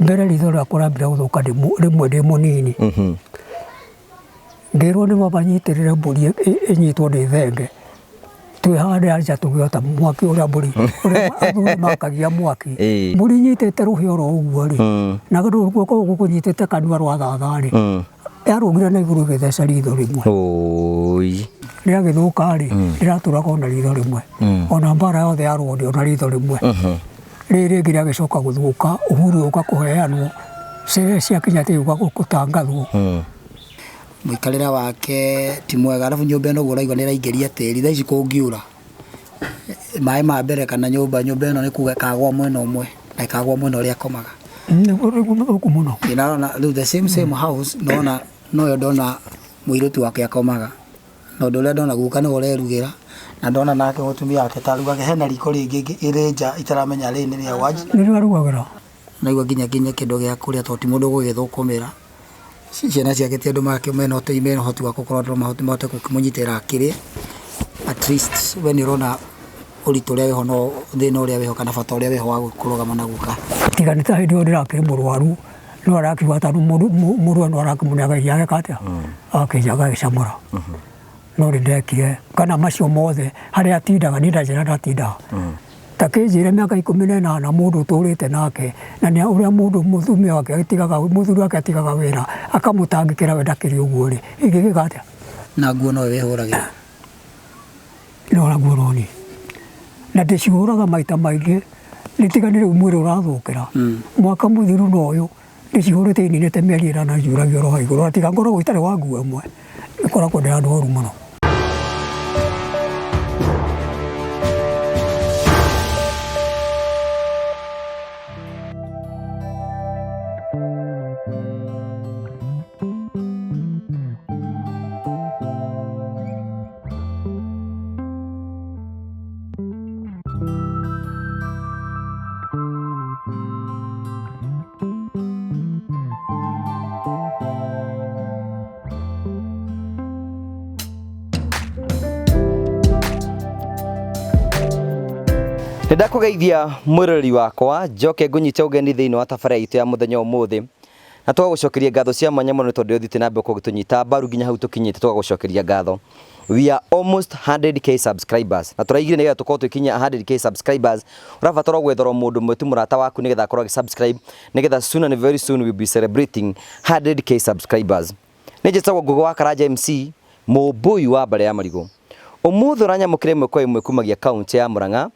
Mbere ritho rĩakwa rĩambire gũthũka rĩmwe ndĩ mũnini. Ngĩrwo nĩ baba nyitĩrĩre mbũri ĩnyitwo nĩ thenge, twĩ harĩa nja tũgĩota mwaki ũrĩa mbũri ũrĩa athuri makagia mwaki. Mbũri nyitĩte rũhĩa oro ũguo rĩ, na guoko gũkũ kũnyitĩte kanua rwathatha rĩ, yarũgire na igũrũ ĩgĩtheca ritho rĩmwe. Rĩagĩthũka rĩ, ndĩratũraga ona ritho rĩmwe. Ona mbara yothe yarũo ndĩ ona ritho rĩmwe. Rĩrĩ rĩngĩ rĩagĩcoka gũthũka, uhuru ũka kũheanwo, sherehe ciakinya atĩ gũka gũtangathwo. Mũikarĩre wake ti mwega, arabu nyũmba ĩno ũguo ũraigua nĩ ĩraingĩria tĩri, thaa ici kũngiura, maĩ ma mbere kana nyũmba, nyũmba ĩno nĩ kuga ĩkagwa mwena ũmwe na ĩkagwa mwena ũrĩa akomaga. Nĩguo mũthũku mũno. Nĩndĩrona rĩu the same same house ndona noyo ndona mũirĩtu wake akomaga. Na ũndũ ũrĩa ndona guka nĩwe ũrerugĩra, na ndona nake mũtumia wake ta arugage, hena riko rĩngĩ rĩ nja itaramenya rĩrĩ nĩ rĩa wanji. Nĩrĩo arugagĩra. Naigua nginya nginya kĩndũ gĩa kũrĩa tondũ ti mũndũ ũgũgĩthũkũmĩra, ciana ciake ti andũ mena ũhoti wa gũkorwo no mahote gũkĩmũnyitĩrĩra akĩrĩe, at least we nĩ ũrona ũritũ ũrĩa wĩho no thĩna ũrĩa wĩho kana bata ũrĩa wĩho wa kũrũgama na guka. Tiga nĩ ta hĩndĩ ĩyo ndĩrakĩrĩ mũrwaru, no arakiuga tondũ mũndũ ĩno arakĩmũneaga iria ageka atĩa agakĩnja agagĩcamũra no nĩ ndekire kana macio mothe harĩa atindaga niĩ ndanjĩra ndatindaga ta kĩnjĩre mĩaka 18 mũndũ ũtũrĩte nake na nĩ ũrĩa mũndũ mũtumia wake atigaga mũthuri wake atigaga wĩra akamũtangĩkĩra we ndakĩrĩ ũguo rĩ ingĩgĩka atĩa? Na nguo nowe wĩhũragĩra? Ndĩhũra nguo no niĩ na ndĩcihũraga maita maingĩ nĩ tiga nĩ rĩu mwĩrĩ ũrathũkĩra mwaka mũthiru na ũyũ ndĩcihũrĩte ininĩte mĩeri ĩnana njuragia oro hau igũrũ na tiga ngoragwo itarĩ wa nguo ĩmwe ĩkoragwo ndĩ handũ horu mũno. Nĩ ndakũgeithia mwĩroreri wakwa njoke ngũnyite ũgeni thĩinĩ wa tabarĩra itũ ya mũthenya ũmũthĩ na tũgagũcokeria ngatho cia mwanya mũno nĩ tondũ ũthiĩte na mbere gũtũnyita mbaru nginya hau tũkinyĩte tũgagũcokeria ngatho. We are almost 100K subscribers na tũraigire nĩgetha tũkorwo twĩkinyia 100K subscribers ũrabatara gwetherwo mũndũ ũmwe tu mũrata waku nĩgetha akorwo agĩ subscribe nĩgetha soon and very soon we'll be celebrating 100K subscribers. Nĩ njĩtagwo Ngũgĩ wa Karanja MC mũmbũi wa mbarĩ ya marigũ. Ũmũthĩ ũranyamũkĩra ĩmwe kwa ĩmwe kumagia kaũntĩ ya Murang'a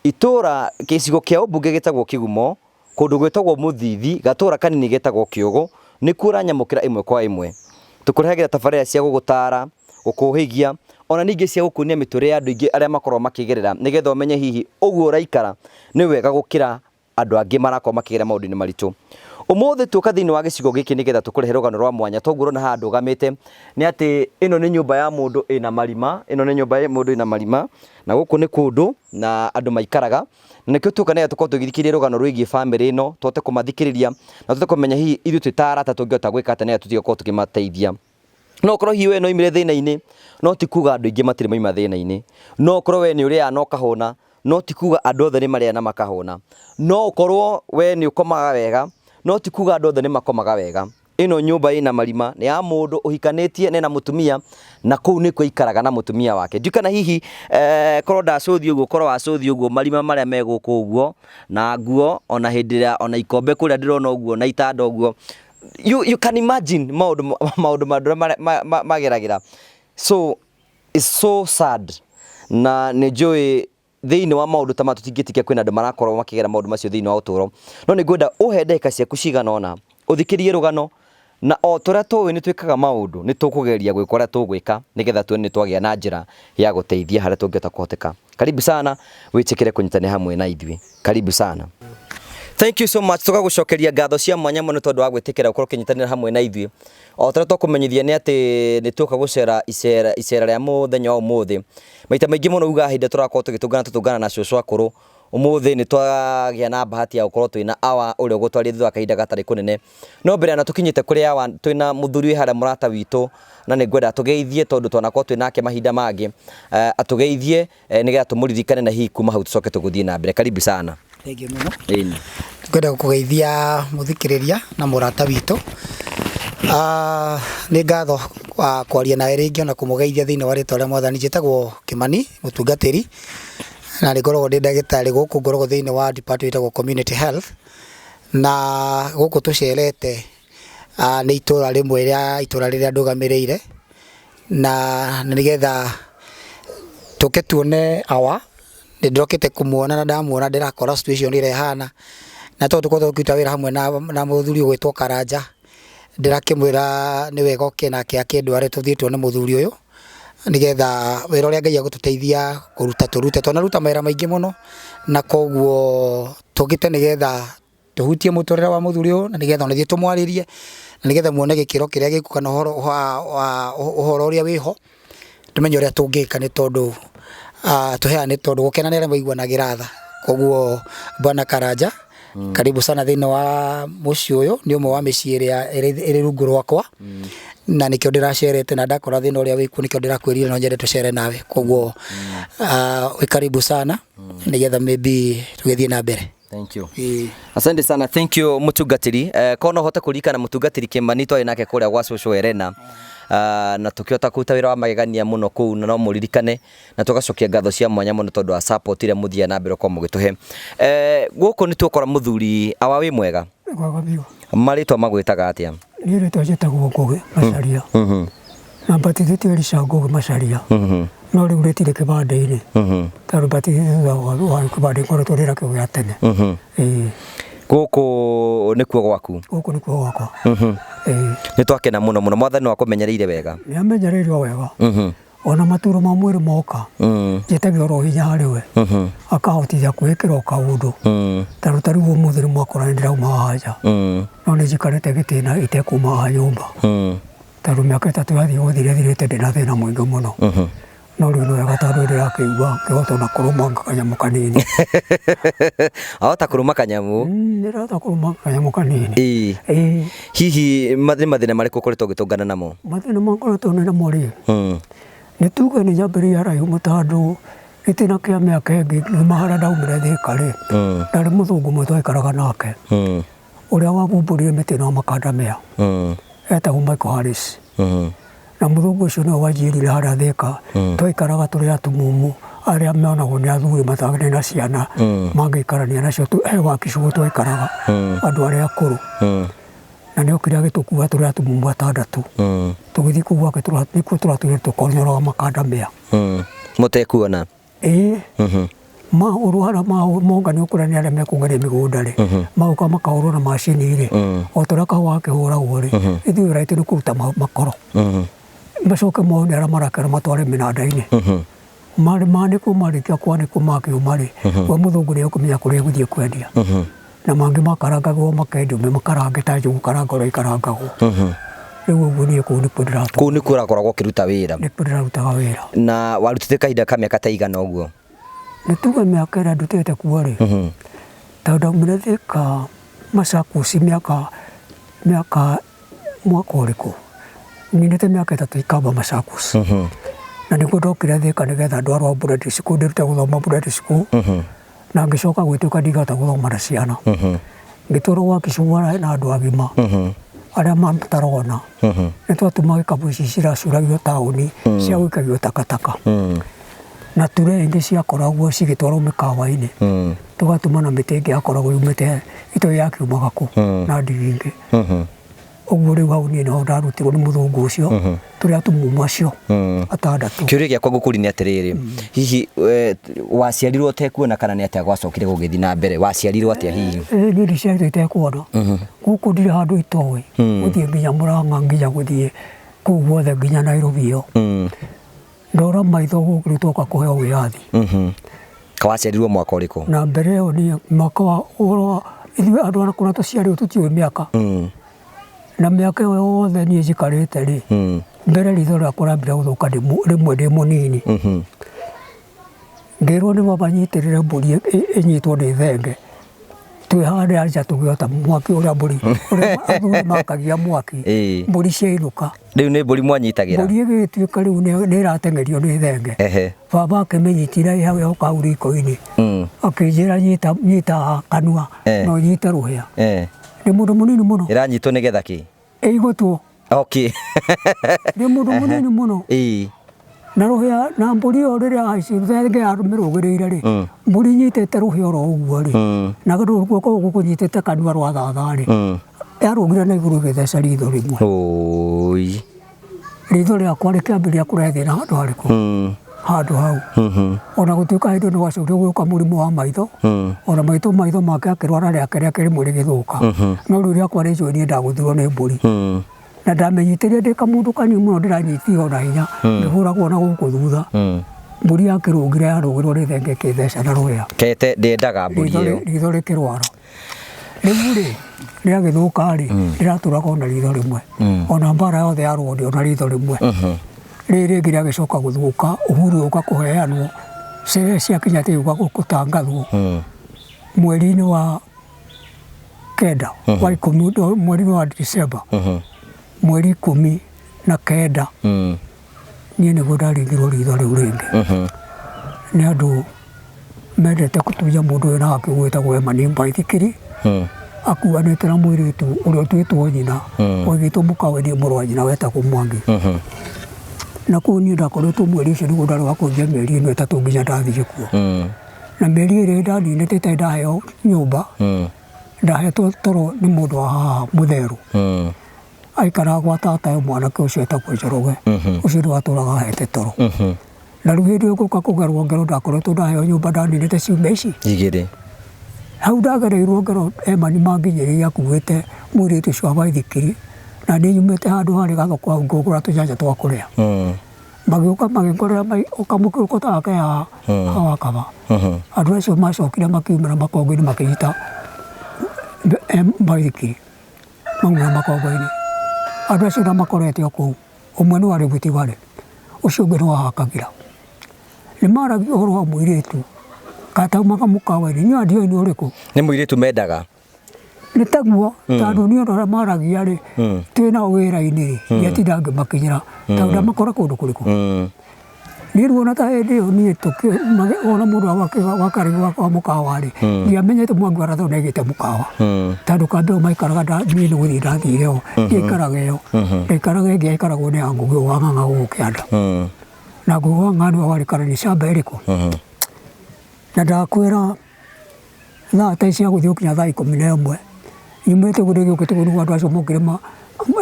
itũra gĩcigo kĩa ũmbunge gĩtagwo Kĩgumo Kũndũ gwĩtagwo Mũthithi, gatũũra kanini getagwo Kĩũgũ, nĩkuo ũranyamũkĩra ĩmwe kwa ĩmwe. Tũkũrehagĩra tabarĩra cia gũgũtaara, gũkũhĩgia, ona ningĩ cia gũkuonia mĩtũrĩre ya andũ aingĩ arĩa makoragwo makĩgerera nĩgetha ũmenye hihi ũguo ũraikara nĩ wega gũkĩra andũ angĩ marakorwo makĩgerera maũndũ-inĩ maritũ. Ũmũthĩ tuoka thĩinĩ wa gĩcigo gĩkĩ nĩgetha tũkũrehe rũgano rwa mwanya toguo ũrona haha ndũgamĩte nĩ atĩ ĩno nĩ nyũmba ya mũndũ ĩna marima, ĩno nĩ nyũmba ya mũndũ ĩna marima na gũkũ nĩ kũndũ na andũ maikaraga. Na nĩkĩo tuoka nĩgetha tũkorwo tũgĩthikĩrĩria rũgano rwĩgiĩ bamĩrĩ ĩno, tũhote kũmathikĩrĩria na tũhote kũmenya hihi ithuĩ twĩ ta arata tũngĩhota gwĩka atĩa nĩgetha tũtige gũkorwo tũkĩmateithia. No ũkorwo hihi we nĩ waumire thĩna-inĩ, no ti kuga andũ aingĩ matirĩ mauma thĩna-inĩ. No ũkorwo we nĩ ũrĩaga na ũkahũna, no ti kuga andũ othe nĩ marĩaga na makahũna. No ũkorwo we nĩ ũkomaga wega, no ti kuga andũ othe nĩ makomaga wega. Ĩno nyũmba ĩna marima nĩ ya mũndũ ũhikanĩtie na ena mũtumia na kũu nĩkuo aikaraga na mũtumia wake. Ndiũĩ kana hihi korwo ndacũthia ũguo korwo wacũthia ũguo marima marĩa me gũkũ ũguo na nguo ona hĩndĩ ĩrĩa ona ikombe kũrĩa ndĩrona ũguo na itanda ũguo, you can imagine maũndũ maũndũ marĩa mageragĩra. So it's so sad na nĩ njũĩ Thĩinĩ wa maũndũ ta maya tũtingĩtĩkia kwĩna andũ marakorwo makĩgera maũndũ macio thĩinĩ wa ũtũũro. No nĩ ngwenda ũhe ndagĩka ciaku cigana ũna, ũthikĩrĩrie rũgano, na o ta ũrĩa tũĩ nĩ twĩkaga maũndũ, nĩ tũkũgeria gwĩka ũrĩa tũgwĩka nĩgetha tuone nĩ twagĩa na njĩra ya gũteithia harĩa tũngĩhota kũhoteka. Karibu sana, wĩtĩkĩre kũnyitanĩra hamwe na ithuĩ. Karibu sana. Thank you so much. Tũgagũcokeria ngatho cia mwanya mũno tondũ wa gwĩtĩkĩra gũkorwo ũkĩnyitanĩra hamwe na ithuĩ. O ta ũrĩa twakũmenyithia nĩ atĩ nĩ tuoka gũcera icera icera rĩa mũthenya wa ũmũthĩ. Maita maingĩ mũno ugaga hĩndĩ ĩrĩa tũrakorwo tũgĩtũngana tũtũngana na cũcũ akũrũ. Ũmũthĩ nĩ twagĩa na bahati ya gũkorwo twĩna awa ũrĩa ũgũtwaria thutha wa kahinda gatarĩ kũnene. No mbere ya na tũkinyĩte kũrĩ awa twĩna mũthuri wĩ harĩa mũrata witũ na nĩ ngwenda atũgeithie tondũ twanakorwo twĩ nake mahinda mangĩ. Atũgeithie nĩgetha tũmũririkane na hihi kuma hau tũcoke tũgũthiĩ na mbere. Karibu sana. Thengiũ mũno. Ĩni. Ngwenda gũkũgeithia mũthikĩrĩria na mũrata witũ. Nĩ ngatho kwaria nawe rĩngĩ ona kũmũgeithia thĩinĩ wa rĩtwa rĩa Mwathani. Njĩtagwo Kĩmani mũtungatĩri na nĩ ngoragwo ndĩ ndagĩtarĩ gũkũ, ngoragwo thĩinĩ wa department ĩtagwo community health, na gũkũ tũcerete nĩ itũra rĩmwe rĩa itũra rĩrĩa ndũgamĩrĩire, na nĩgetha tũke tuone awa nĩ ndĩrokĩte kũmuona na ndamuona ndĩrakora situation ĩrĩa ĩhana, na tondũ tũkoretwo tũkĩruta wĩra hamwe na mũthuri ũgwĩtwo Karanja, ndĩrakĩmwĩra nĩ wega oke nake akĩndware tũthiĩ tuone mũthuri ũyũ, nĩgetha wĩra ũrĩa Ngai egũtũteithia kũruta tũrute. Twanaruta mawĩra maingĩ mũno, na koguo tũkĩte nĩgetha tũhutie mũtũrĩre wa mũthuri ũyũ, na nĩgetha ona ithuĩ tũmwarĩrie, na nĩgetha muone gĩkĩro kĩrĩa gĩkuo kana ũhoro ũrĩa wĩho, tũmenye ũrĩa tũngĩka nĩ tondũ tũheana nĩ tondũ gũkena nĩ arĩa maiguanagĩra tha. Koguo Bwana Karanja, karibu sana thĩinĩ wa mũciĩ ũyũ, nĩ ũmwe wa mĩciĩ ĩrĩa ĩrĩ rungu rwakwa, na nĩkĩo ndĩracerete na ndakora thĩna ũrĩa wĩkuo nĩkĩo ndĩrakwĩrire no nyende tũcere nawe. Koguo wĩ karibu sana nĩgetha maybe tũgĩthiĩ na mbere. Thank you. Ĩĩ. Asante sana, thank you mũtungatĩri. Korwo no ũhote kũririkana mũtungatĩri Kĩmani twarĩ nake kũrĩa gwa cũcũ Elena, na tũkĩhota kũruta wĩra wa magegania mũno kũu, na no mũririkane na tũgacokia ngatho cia mwanya mũno tondũ wa support ĩrĩa mũthiaga na mbere gũkorwo mũgĩtũhe. Gũkũ nĩ tuokora mũthuri awa wĩ mwega? Mwega biũ. Marĩtwa magwĩtaga atĩa? Niĩ rĩtwa njĩtagwo Ngũgĩ Macharia. Na mbatithĩtio Elisha Ngũgĩ Macharia. No rĩu rĩtirĩ kĩbandĩ-inĩ. Tondũ mbatithĩtio thutha wa kĩbandĩ ngoretwo ndĩ nakĩo gĩa tene. Ĩĩ. Gũkũ nĩkuo gwaku? Gũkũ nĩkuo gwakwa. Ĩĩ. Nĩ twakena mũno mũno, Mwathani no akũmenyereire wega. Nĩ amenyereire o wega. Ona maturo ma mwĩrĩ moka, njĩtagia oro hinya harĩ we. Akahotithia kwĩĩkĩra o kaũndũ. Tondũ ta rĩu ũmũthĩ nĩ mwakora nĩ ndĩrauma haha nja. No nĩ njikarĩte gĩtĩna itekuma haha nyũmba. Tondũ mĩaka 3 yathiĩ gũthira ĩthirĩte ndĩna thĩna mũingĩ mũno. No rĩu nĩ wega tondũ ndĩrakĩigua ngĩhota ona kũrũma kanyamũ kanini. Wahota kũrũma kanyamũ? Ndĩrahota kũrũma kanyamũ kanini. Ĩĩ. Ĩĩ. Hihi nĩ mathĩna marĩkũ ũkoretwo ũgĩtũngana namo? Mathĩna makoretwo nĩ namo rĩ, nĩ tuge nĩ nyambĩrĩirie haraihu tondũ gĩtĩna kĩa mĩaka ĩngĩ ngiuma harĩa ndaumire Thĩka rĩ, ndarĩ mũthũngũ ũmwe twaikaraga nake, ũrĩa wabumbũrire mĩtĩ ĩno ya makandamia, etagwo Michael Harris. Na mũthũngũ ũcio nĩwe wanjĩrire harĩa Thĩka, twaikaraga tũrĩ atumumu arĩa monagwo nĩ athuri matarĩ na ciana, mangĩikarania nacio, he wakici twaikaraga, andũ arĩa akũrũ. Na nĩ okire agĩtũkua tũrĩ atumumu 6. Tũgĩthiĩ kũu gwake nĩkuo tũratũire tũkonyoraga makandamia. Mũtekuona? Ĩĩ. Mahũrwo harĩa monganio kũrĩa nĩ arĩa mekũngania mĩgũnda rĩ, magoka makahũrwo na macini rĩ, o ta ũrĩa kahũa gakĩhũragwo rĩ, ithuĩ wĩra witũ nĩ kũruta makoro. Macoke moywo nĩ arĩa marakera matware mĩnanda-inĩ. Manĩkwo marĩkia kwanĩkwo makĩũma rĩ, we mũthũngũ nĩ ekũmenya kũrĩa egũthiĩ kwendia. Na mangĩ makarangagwo makendio me makarange ta njũgũ karanga ũrĩa ikarangagwo. Rĩu ũguo niĩ kũu nĩkuo ndĩratũra. Kũu nĩkuo ũrakoragwo ũkĩruta wĩra? Nĩkuo ndĩrarutaga wĩra. Na warutĩte kahinda ka mĩaka ta igana ũguo? Nĩ tuge mĩaka ĩrĩa ndutĩte kuo rĩ, tondũ ndaumire Thĩka Machakos mĩaka mwaka ũrĩkũ? Ninĩte mĩaka 3 ikamba Machakos. Na nĩguo ndokire Thĩka nĩgetha ndwarwo boarding school, ndĩrute gũthoma boarding school. Na ngĩcoka gwĩtuĩka ndingĩhota gũthoma na ciana. Ngĩtwarwo gwa Kĩcũgwa na andũ agima arĩa matarona. Nĩ twatũmaga ikabu ici ciracuragio taũni cia gũikagio takataka. Na ture ingĩ ciakoragwo cigĩtwarwo mĩkawa-inĩ. Tũgatũma na mĩtĩ ĩngĩ yakoragwo yumĩte itoĩ yakiumaga kũ na ndigi ingĩ. Ũguo rĩu hau niĩ nĩho ndarutirwo nĩ mũthũngũ ũcio, tũrĩ atumumu acio 6. Kĩũria gĩakwa ngũkũria nĩ atĩrĩrĩ, hihi waciarirwo ũtekuona kana nĩ atĩa gwacokire gũgĩthiĩ na mbere? Waciarirwo atĩa hihi? Niĩ ndiciarirwo itekuona. Gũkũ ndirĩ handũ itoĩ, gũthiĩ nginya Mũrang'a, nginya gũthiĩ kũu guothe nginya Nairobi ĩyo. Ndora maitho gũkũ rĩu twoka kũheo wĩyathi. Waciarirwo mwaka ũrĩkũ? Na mbere ĩyo niĩ mwaka wa ũhoro wa ithuĩ andũ arĩa kũrĩa tũciarirwo tũtiũĩ mĩaka. Na mĩaka ĩyo yothe niĩ njikarĩte rĩ, mbere ritho rĩakwa rĩambire gũthũka rĩmwe ndĩ mũnini. Ngĩrwo nĩ baba nyitĩrĩre mbũri ĩnyitwo nĩ thenge. Twĩ harĩa nja tũgĩota mwaki ũrĩa mbũri ũrĩa athuri makagia mwaki. Ĩĩ. Mbũri ciainũka. Rĩu nĩ mbũri mwanyitagĩra? Mbũri ĩgĩtuĩka rĩu nĩ ĩrateng'erio nĩ thenge. Ehe. Baba akĩmĩnyitira ĩ hau hau riko-inĩ. Akĩnjĩra nyita nyita haha kanua na ũnyite rũhĩa. Ndĩ mũndũ mũnini mũno. Ĩranyitwo nĩgetha kĩ? Ĩigũtwo. Okay. Ndĩ mũndũ mũnini mũno. Ĩĩ. Na rũhĩa na mbũri ĩyo rĩrĩa haicire thenge yamĩrũgĩrĩire rĩ, mbũri nyitĩte rũhĩa oro ũguo rĩ, na guoko gũkũ kũnyitĩte kanua rwa thatha rĩ, yarũgire na igũrũ ĩgĩtheca ritho rĩmwe. Ũi. Ritho rĩakwa rĩkĩambĩrĩria kũrehe thĩna handũ harĩkũ? Handũ hau. Ona gũtuĩka hĩndĩ ĩyo nĩ gwacokire gũgĩũka mũrimũ wa maitho, ona maitũ maitho make akĩrwara rĩake rĩake rĩmwe rĩgĩthũka. No rĩu rĩakwa rĩnjũĩ niĩ ndagũthirwo nĩ mbũri. Na ndamĩnyitĩrĩire ndĩ kamũndũ kanini mũno ndĩranyitire o na hinya, ngĩhũragwo na gũkũ thutha. Mbũri yakĩrũgire yarũgĩrwo nĩ thenge ĩkĩtheca na rũhĩa. Kete ndĩendaga mbũri ĩyo. Ritho rĩkĩrwara. Rĩu rĩ, rĩagĩthũka rĩ, rĩratũraga ona ritho rĩmwe. Ona mbara yothe yarũo ndĩ ona ritho rĩmwe. Rĩrĩ rĩngĩ rĩagĩcoka gũthũka, Uhuru ũka kũheanwo, sherehe ciakinya atĩ gũka gũtangathwo mweri-inĩ wa kenda, wa ikũmi, mweri-inĩ wa December, mweri 19, niĩ nĩguo ndaringirwo ritho rĩu rĩngĩ. Nĩ andũ mendete gũtunya mũndũ wĩna haki gwĩtagwo Emani Mbaithikiri, akuanĩte na mũirĩtu ũrĩa ũtuĩtwo nyina, oigĩtwo mũkawa-inĩ mũrũ wa nyina wetagwo Mwangi. Na kũu niĩ ndakoretwo mweri ũcio nĩguo ndarĩ wa kũnjia mĩeri ĩno 3 nginya ndathiĩ kuo. Na mĩeri ĩrĩ ndaninĩte itarĩ ndaheo nyũmba, ndahetwo toro nĩ mũndũ wa haha mũtheru. Aikaraga gwa tata mwanake ũcio etagwo Njoroge, ũcio nĩwe watũraga ahete toro. Na rĩu hĩndĩ ĩyo ngũka kũgerwo ngero ndakoretwo ndaheo nyũmba ndaninĩte ciumia ici 2. Hau ndagereirwo ngero Emani manginyĩrĩire akuĩte mũirĩtu ũcio wa baithikiri, na niĩ nyumĩte handũ harĩ gathoko hau ngũgũra tũnyanya twa kũrĩa. Magĩũka magĩnkorera kamũkĩrũko ta gaka haha wakaba. Andũ acio macokire makiumĩra makongo-inĩ makĩnyita baithikiri, maumĩra makongo-inĩ. Andũ acio ndamakorete o kũu, ũmwe nĩ warĩ Butigare, ũcio ũngĩ nĩ wa Kagira. Nĩ maragia ũhoro wa mũirĩtu kataumaga mũkawa-inĩ, niĩ ndiũĩ nĩ ũrĩkũ. Nĩ mũirĩtu mendaga? Nĩ taguo, tondũ niĩ ona ũrĩa maragia rĩ, twĩ nao wĩra-inĩ rĩ, ndiatinda ngĩmakinyĩra, tondũ ndamakora kũndũ kũrĩkũ. Niĩ rĩu ona ta hĩndĩ ĩyo niĩ ona mũndũ wa mũkawa rĩ, ndiamenyete Mwangi wa Rathoo nĩaigĩte mũkawa. Tondũ kambĩ ĩyo maikaraga niĩ nĩ gũthiĩ ndathire ho, ndiaikaraga ĩyo. Ndaikaraga ĩngĩ yaikaragwo nĩ a Ngũgĩ wa Ng'ang'a gũkũ kĩanda. Na Ngũgĩ wa Ng'ang'a nĩwe warĩ karani camba ĩrĩkũ. Na ndakwĩra thaa ta cia gũthiĩ gũkinya thaa 11, nyumĩte ũguo ndĩgĩũkĩte ũguo nĩguo andũ acio mokire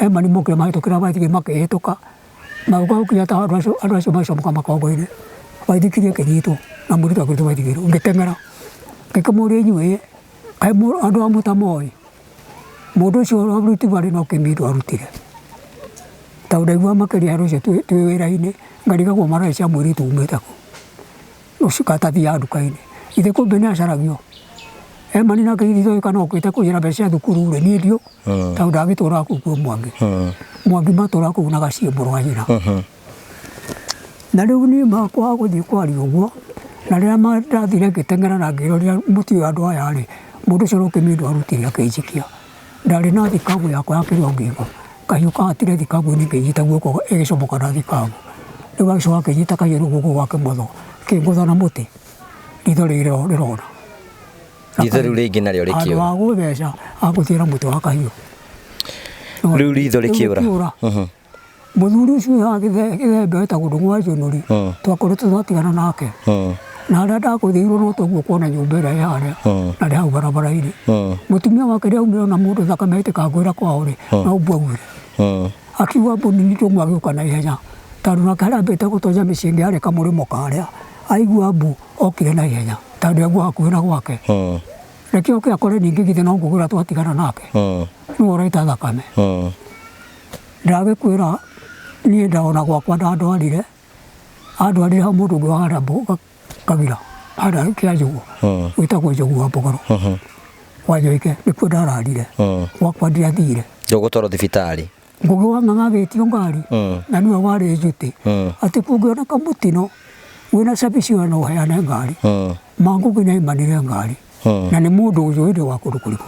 Emani mokire mahĩtũkĩra baithikiri makĩhĩtũka. Magĩũka gũkinya ta andũ acio macomoka makongo-inĩ, baithikiri ĩkĩnyitwo na mũirĩtu akĩrutwo baithikiri, ngĩteng'era. Ngĩkĩmũria inyuĩ, kaĩ andũ a mũtamoĩ? Mũndũ ũcio wa Rift Valley no kĩmindo arutire. Tondũ ndaiguaga makĩria ũhoro ũcio twĩ wĩra-inĩ, ngarigagwo maracia mũirĩtu umĩte kũ. Ũcio katathiaga nduka-inĩ. Ithe kumbe nĩ acaragio. Emani nake githĩ kana okĩte kũiyĩra mbeca cia thukuru rĩ, niĩ ndiũ, tondũ ndagĩtũraga kũu kwĩ Mwangi. Mwangi matũraga kũu na gaciĩ mũrũ wa nyina. Na rĩu niĩ makwa gũthiĩ kwaria ũguo, na rĩrĩa ndathire ngĩteng'era na ngĩroria mũtiũĩ andũ aya rĩ, mũndũ ũcio no kĩmindo arutire akĩnjikia. Ndarĩ na thikabu yakwa yakĩrwo ngingo, kahiũ kahatire thikabu-inĩ ngĩnyita guoko ĩgĩcomoka na thikabu. Rĩu agĩcoka akĩnyita kahiũ rĩu guoko gwa kĩmotho, kĩngũtha na mũtĩ, ritho rĩrĩ rĩrona. Ritho rĩu rĩngĩ narĩo Handũ rĩkĩũra. ha gũtheca, agũthiĩ na mũtĩ wa kahiũ. Rĩu ritho rĩkĩũra. Rĩu rĩkĩũra. Mũthuri ũcio wĩ haha gĩthembe wetagwo Ndũng'ũ wa Njũnũri, twakoretwo twatigana nake. Na harĩa ndagũthĩirwo no toguo kuona nyũmba ĩrĩa ĩ harĩa, na ndĩ hau barabara-inĩ. Mũtumia wake rĩrĩa aumire ona mũndũ thakame yaitĩka ngwĩra kwao rĩ, no mbu augire. Akiuga mbu nini Ndũng'ũ agĩũka na ihenya, tondũ nake harĩa ambĩte gũtonya mĩciĩ ĩngĩ yarĩ kamũrĩmo karĩa, aigua mbu okire na ihenya, tondũ aigua hakuhĩ na gwake. Reke oke akore ningĩ githĩ no ngũgĩra twatigana nake. Nĩwe ũraita thakame. Ndagĩkwĩra niĩ ndaona gwakwa ndandwarire, andwarire hau mũndũ ũngĩ wa harĩa Kagira, harĩa kĩa Njũgũ, wĩtagwo Njũgũ wa Mbogoro. Wa Nyoike, nĩkuo ndararire. Gwakwa ndiathire. Ndũgũtwarwo thibitarĩ? Ngũgĩ wa Ng'ang'a agĩtio ngari, na nĩwe warĩ njutĩ. Atĩ kũngĩoneka mũtino, wĩna cabi ciothe no ũheane ngari. Ma Ngũgĩ nĩaimanire ngari. Na nĩ mũndũ ũyũ wa kũndũ kũrĩkũ.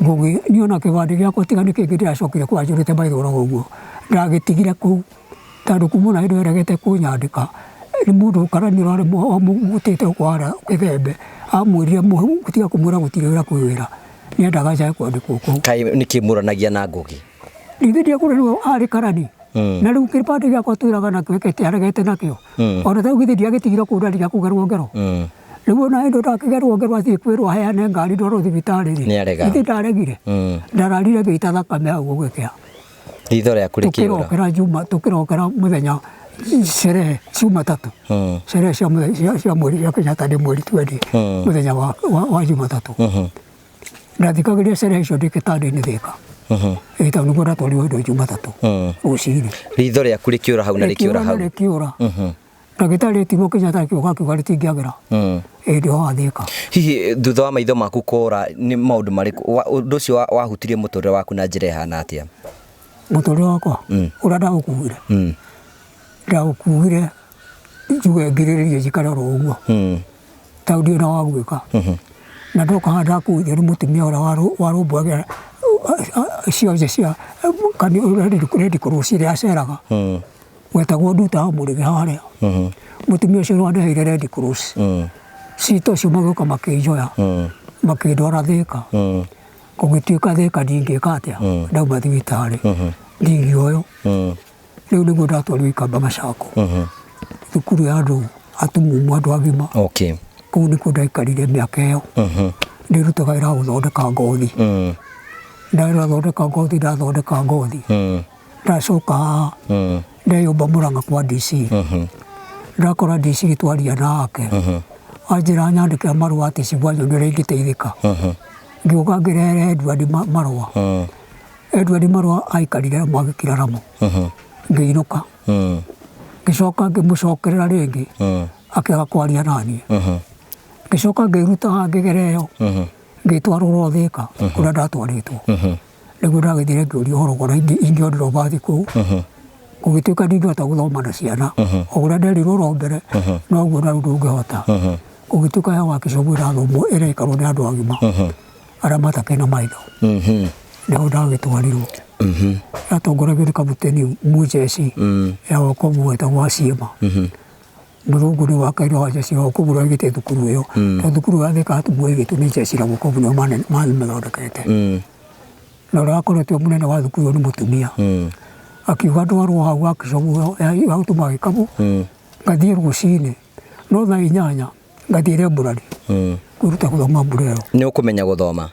Ngũgĩ niĩ ona kĩbandĩ gĩakwa tiga nĩ kĩngĩ ndĩracokire kwanjũrĩte maitho oro ũguo, ndagĩtigire kũu tondũ kuma ona hĩndĩ ĩyo eregete kũnyandĩka nĩ mũndũ karani ũrarĩ mũtĩte gũkũ kĩthembe amwĩrire tiga kũmwĩra gũtirĩ wĩra kwĩ wĩra, nĩendaga njage kwandĩkwo kũu. Kaĩ nĩkĩ mũranagia na Ngũgĩ? Ningĩ ndiekũrĩ nĩwe arĩ karani. Na rĩu kĩbandĩ gĩakwa twĩraga nakĩo gĩkĩte aregete nakĩo. Ona tarĩu githĩ ndiagĩtigire kũu ndatiga kũgerwo ngero. Rĩu ona hĩndĩ ndakĩgerwo ngero athiĩ kwĩrwo aheane ngari ndwarwo thibitarĩ rĩ. Nĩarega. Githĩ ndaregire. Ndararire ngĩita thakame hau gũgĩkĩa. Ritho rĩaku rĩkĩũra. Tũkĩrokera Juma, tũkĩrokera mũthenya sherehe Jumatatu. Sherehe cia cia mweri cia Kenyatta nĩ mweri 20 mũthenya wa Jumatatu. Ndathikagĩrĩria sherehe icio ndĩ kĩtanda-inĩ Thĩka. Ĩ tondũ nĩguo ndatwarirwo hĩndĩ ĩyo Jumatatũ rũcinĩ. Ritho rĩaku rĩkĩũra hau na rĩkĩũra hau. Rĩkĩũra. Ndagĩtarĩ etirwo Kenyatta akĩũka akiuga rĩtingĩagĩra. Ĩ ndĩ haha Thĩka. Hihi thutha wa maitho maku kũra nĩ maũndũ marĩkũ ũndũ ũcio wahutirie mũtũrĩre waku na njĩra ĩhana atĩa? Mũtũrĩre wakwa ũrĩa ndaũkuire. Ndaũkuire njuge ngirĩrĩrie njikare oro ũguo. Tondũ ndirĩ na wa gwĩka. Na ndoka haha ndakuithio nĩ mũtumia ũrĩa warũmbũyagia cionje cia Red Cross ĩrĩa aceraga. Wetagwo Nduta wa Mũrĩgĩ harĩa. Mũtumia ũcio nĩwe wandeheire Red Cross. Cito ũcio magĩũka makĩnjoya makĩndwara Thĩka. Gũgĩtuĩka Thĩka ndingĩka atĩa, ndauma thibitarĩ ndingĩoywo. Rĩu nĩguo ndatwarirwo Ikamba Macako, thukuru ya andũ atumumu andũ agima. Kũu nĩkuo ndaikarire mĩaka ĩyo. Ndĩrutaga wĩra wa gũthondeka ngothi. Ndathondeka ngothi, ndathondeka ngothi. Ndacoka haha ndeyũmba Mũrang'a kwa DC. Ndakora DC twaria nake. Anjĩra nyandĩke marũa atĩ Cibwanyoni ũrĩa ingĩteithĩka. Ngĩũka ngĩrehere Edward marũa. Edward marũa aikarire magĩkira namo. Ngĩinũka. Ngĩcoka ngĩmũcokerera rĩngĩ. Akĩaga kwaria naniĩ. Ngĩcoka ngĩruta haha ngĩgera ĩyo. Ngĩtwarwo ro Thĩka kũrĩa ndatwarĩtwo. Nĩguo ndagĩthire ngĩũria ũhoro kana ingĩonerwo bathi kũu. Gũgĩtuĩka ndingĩhota gũthoma na ciana. O ũrĩa nderirwo ro mbere noguo na rĩu ndũngĩhota. Gũgĩtuĩka ya wakicobu ĩrathomwo ĩraikarwo nĩ andũ agima arĩa matakĩrĩ na maitho. Nĩho ndagĩtwarirwo. Yatongoragio nĩ kabuteni mũjeci ya wokovu wetagwo Asiema. Mũthũngũ nĩwe wakaire wa jeci ya wokovu ũrĩa waigĩte thukuru ĩyo. Tondũ thukuru ya Thĩka atumumu ĩigĩtwo nĩ jeci la wokovu nĩo mamĩthondekete. Na ũrĩa wakoretwo mũnene wa thukuru ĩyo nĩ mũtumia. Akiuga ndwarwo hau wakicobu ya gũtuma gĩkabu ngathiĩ rũcinĩ no thaa 8 ngathiĩ library kwĩruta gũthoma mburero. Nĩ ũkũmenya gũthoma?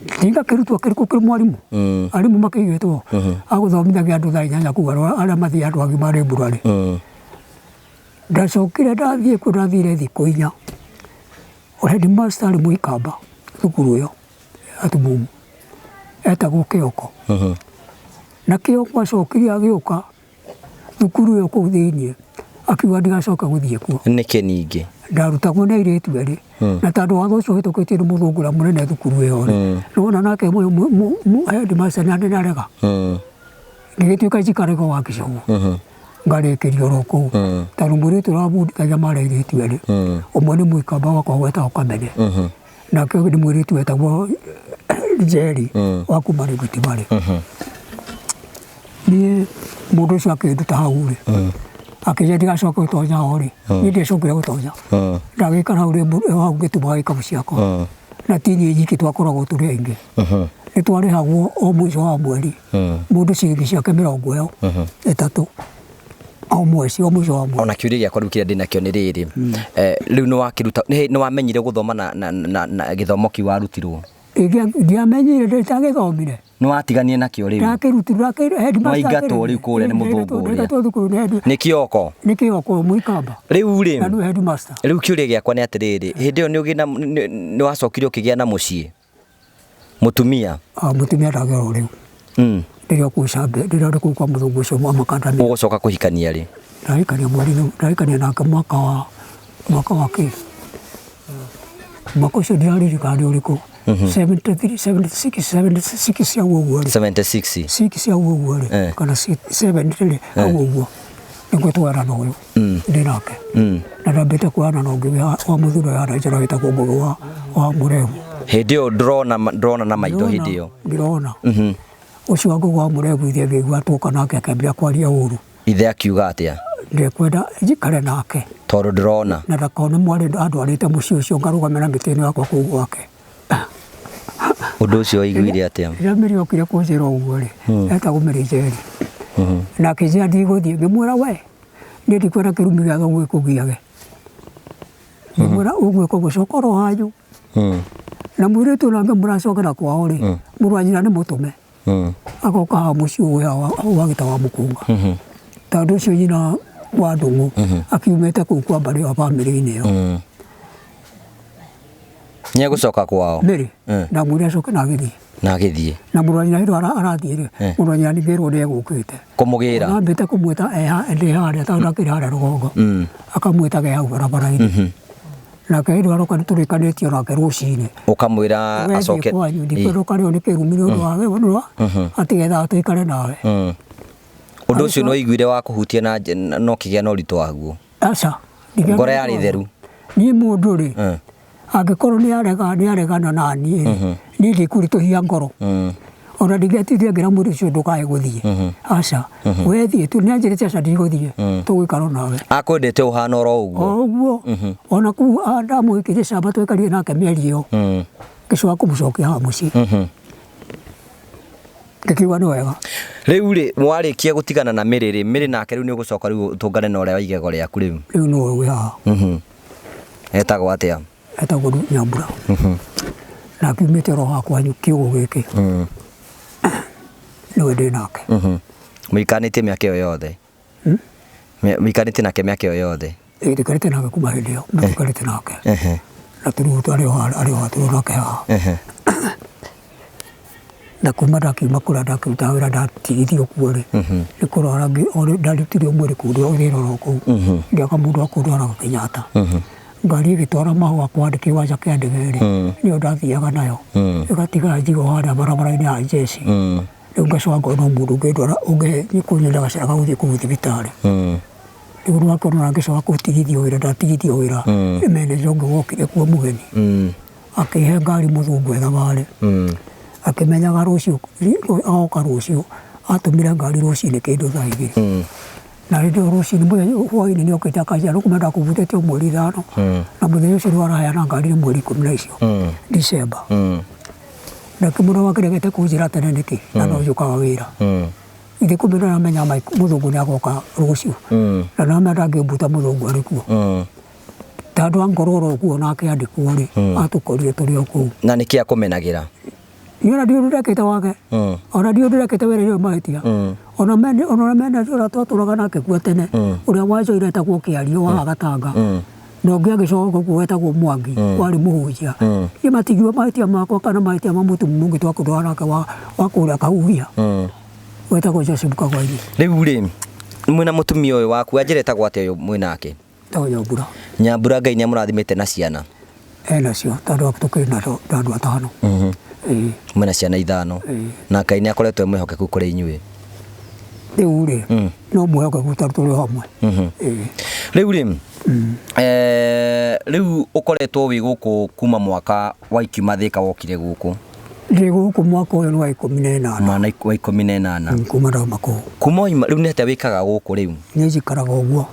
Ndingakĩrutwo kĩrĩkũ kĩrĩ mwarimũ. Arimũ makĩigĩtwo agũthomithagia andũ thaa 8 kũu arĩa mathiĩ andũ agima library. Ndacokire ndathiĩ kuo ndathire thikũ 4. Headmaster arĩ Mũikamba thukuru ĩyo atumumu etagwo Kĩoko. Na Kĩoko acokire agĩũka thukuru ĩyo kũu thĩiniĩ akiuga ndigacoke gũthiĩ kuo. Nĩkĩ ningĩ? Ndarutagwo nĩ airĩtu erĩ. Na tondũ watho ũcio ũhĩtũkĩtio nĩ mũthũngũ ũrĩa mũnene thukuru ĩyo rĩ, nĩwona nake headmaster nĩ arega. Ngĩgĩtuĩka njikarage wakicobu. Ngarĩkĩria oro kũu. Tondũ mũirĩtu ũrĩa wabundithagia marĩ airĩtu erĩ. Ũmwe nĩ Mũikamba wakwa wetagwo Kamene. Nake ũngĩ nĩ mũirĩtu wetagwo Njeri wa kuma Rift Valley. Niĩ mũndũ ũcio akĩnduta hau rĩ, akĩnjĩra ndigacoke gũtonya ho rĩ, niĩ ndiacokire gũtonya. Ndagĩikara hau hau ngĩtumaga ikabu ciakwa. Na ti niĩ nyiki twakoragwo tũrĩ aingĩ. Nĩ twarĩhagwo o mũico wa mweri. Mũndũ ciringi ciake mĩrongo ĩyo ĩtatũ. O mweci, o mũico wa mweri. Ona kĩũria gĩakwa rĩu kĩrĩa ndĩnakĩo nĩ rĩrĩ. Rĩu nĩ wakĩruta, nĩ wamenyire gũthoma na gĩthomo kĩu warutirwo? Ndiamenyire, ndagĩthomire. Nĩ watiganire nakĩo rĩu? Ndakĩrutirwo, headmaster Waingatwo rĩu kũrĩa nĩ mũthũngũ ũrĩa. Ndaingatwo thukuru nĩ head- Nĩ Kĩoko? Nĩ Kĩoko, Mũikamba. Rĩu rĩ, Na nĩwe headmaster. Rĩu kĩũria gĩakwa nĩ atĩrĩrĩ, hĩndĩ ĩyo nĩ wacokire ũkĩgĩa na mũciĩ? Mũtumia? Mũtumia ndagĩorwo rĩu. Rĩrĩa kũu Cambia, rĩrĩa ũrĩ kũu kwa mũthũngũ ũcio wa Makandamia. Ũgũcoka kũhikania rĩ? Ndahikania mweri-inĩ, ndahikania nake mwaka wa kĩ? Mwaka ũcio ndiraririkana nĩ ũrĩkũ. 73, 76, 76 hau ũguo rĩ. 76. 6 hau ũguo rĩ. Kana 7 rĩ, hau ũguo. Nĩguo twoyana na ũyũ ndĩ nake. Na ndambĩte kuoyana na ũngĩ wa mũthuri ũyũ harĩa njĩra wĩtagwo Mũgĩ wa Mũremu. Hĩndĩ ĩyo ndũrona ndũrona na maitho hĩndĩ ĩyo. Ndĩrona. Ũcio wa Ngũgĩ wa Mũremu ithe ngĩigua twoka nake akĩambia kwaria ũru. Ithe akiuga atĩa? Ndekwenda njikare nake. Tondũ ndũrona. Na ndakone mwarĩ andwarĩte mũciĩ ũcio ngarũgame na mĩtĩ ĩno yakwa kũu gwake. Ũndũ ũcio waiguire atĩa? Rĩrĩa Mary okire kũnjĩra ũguo rĩ, etagwo Mary Njeri. Na akĩnjĩra ndigũthiĩ, ngĩmwĩra we, niĩ ndikwenda kĩrumi gĩa thoguo gĩkũgiage. Ngĩmwĩra ũgwĩka ũguo coka oro hanyu. Na mũirĩtu ũyũ nake mũracokera kwao rĩ, mũrũ wa nyina nĩ mũtũme. Agoka haha mũciĩ ũyũ wa gĩta wa Mũkũnga. Tondũ ũcio nyina wa Ndũng'ũ akiumĩte kũu kwa mbarĩ ĩyo bamĩrĩ-inĩ ĩyo. Nĩ egũcoka kwao? Mary, ndamwĩrire acoke na agĩthiĩ. Na agĩthiĩ. Na mũrũ wa nyina hĩndĩ ĩyo arathiĩ rĩ, mũrũ wa nyina ningĩ nĩ egũkĩte. Kũmũgĩra? Ambĩte kũmwĩta ndĩ harĩa tondũ ndakĩrĩ harĩa rũgongo. Akamwĩtaga e hau barabara-inĩ. Nake hĩndĩ ĩyo aroka nĩ tũrĩkanĩtie nake rũcinĩ. Ũkamwĩra acoke. Kwanyu ndikwenda ũkarĩo nĩ kĩrumi nĩ ũndũ wa atĩ getha tũikare nawe. Ũndũ ũcio nĩ waiguire wa kũhutia na no kĩgĩa na ũritũ waguo? Aca. Ngoro yarĩ theru? Niĩ mũndũ rĩ, angĩkorwo nĩ aregana na niĩ rĩ, niĩ ndikũritũhia ngoro. Ona ndingĩatindire ngĩra mũndũ ũcio ndũkae gũthiĩ. Aca. We thiĩ tu, nĩ anjĩrĩte aca ndigũthiĩ, tũgũikara nawe. Akwendete ũhana oro ũguo? O ũguo. Ona kũu ndamũhĩkĩrie camba twaikarire nake mĩeri ĩyo. Ngĩcoka kũmũcokia haha mũciĩ. Ngĩkiuga nĩ wega. Rĩu rĩ, warĩkia gũtigana na Mary rĩ, Mary nake rĩu nĩ ũgũcoka rĩu ũtũngane na ũrĩa wa igego rĩaku rĩu? Rĩu nĩwe wĩ haha. Etagwo atĩa? Etagwo Nyambura. Na akiumĩte oro haha kwanyu kiugũ gĩkĩ. Nĩwe ndĩ nake. Mũikanĩtie mĩaka ĩyo yothe? Mũikanĩtie nake mĩaka ĩyo yothe? Ĩĩ ndĩkarĩte nake kuma hĩndĩ ĩyo, nĩtũikarĩte nake. Na tũrĩu arĩ o haha tũrĩ nake haha. Na kuma ndakiuma kũrĩa ndakĩrutaga wĩra ndatigithio kuo rĩ, nĩ kũrwara ndarutire mwĩrĩ kũu wĩra oro kũu. Ngĩaga mũndũ wa kũndwaraga Kenyatta. Ngari ĩgĩtwara mahũa kwa kĩwanja kĩa ndege rĩ, nĩyo ndathiaga nayo. Ĩgatiga njigwo harĩa barabara-inĩ ya jeshi. Rĩu ngacoka ngona mũndũ ũngĩndwara ũngĩhe kũnyenda gacĩra ga gũthiĩ kũu thibitarĩ. Rĩu nĩwakĩona ngĩcoka gũtigithio wĩra ndatigithio wĩra nĩ manager ũngĩ wokire kuo mũgeni. Akĩhe ngari mũthũngũ e thabarĩ. Akĩmenyaga rũciũ agoka rũciũ atũmire ngari rũcinĩ kĩndũ thaa igĩrĩ. Na hĩndĩ ĩyo rũcinĩ mũthenya hwainĩ nĩ okĩte akanjĩra rĩu kumbe ndakũbutĩte o mweri ithano. Na mũthenya ũcio nĩguo araheana ngari nĩ mweri ikũmi na icio December. Na kĩmũndũ wakĩregete kũnjĩra tene nĩkĩ na no njũkaga wĩra. Ithe kumbe nĩaramenya mũthũngũ nĩ agoka rũciũ. Na nĩaramenya ndangĩmbuta mũthũngũ arĩ kuo. Tondũ angorwo oro ũguo nake andĩkwo rĩ, atũkorire tũrĩ o kũu. Na nĩkĩ akũmenagĩra? Niĩ ona ndiũĩ ũndũ ndekĩte wake. Ona ndiũĩ ũndũ ndekĩte wĩra ũyũ mahĩtia. Ona manager ũrĩa twatũraga nake kuo tene, ũrĩa wanjoire etagwo Kĩario wa Gatanga. Na ũngĩ agĩcoka gũkũ wetagwo Mwangi, warĩ mũhunjia. Niĩ matingiuga mahĩtia makwa kana mahĩtia ma mũtumia ũngĩ twakũraga nake wa kũrĩa Kahuhia. Wetagwo Joseph Kagwaini. Rĩu rĩ, mwĩna mũtumia ũyũ waku, anjĩra etagwo atĩa ũyũ mwĩnake? Etagwo Nyambura. Nyambura Ngai nĩ amũrathimĩte na ciana? Enacio, tondũ tũkĩrĩ na andũ atano. Ĩĩ. Mwĩna ciana ithano. Na Ngai nĩ akoretwo e mwĩhokeku kũrĩ inyuĩ? Rĩu rĩ, no mwĩhokeku tondũ tũrĩ o hamwe. Ĩĩ. Rĩu rĩ, rĩu ũkoretwo wĩ gũkũ kuma mwaka wa ikiuma Thĩka wokire gũkũ? Ndĩ gũkũ mwaka ũyũ nĩ wa 18. Mwaka wa 18. Kuma ndauma kũu. Kuma wauma, rĩu nĩ atĩa wĩkaga gũkũ rĩu? Niĩ njikaraga ũguo.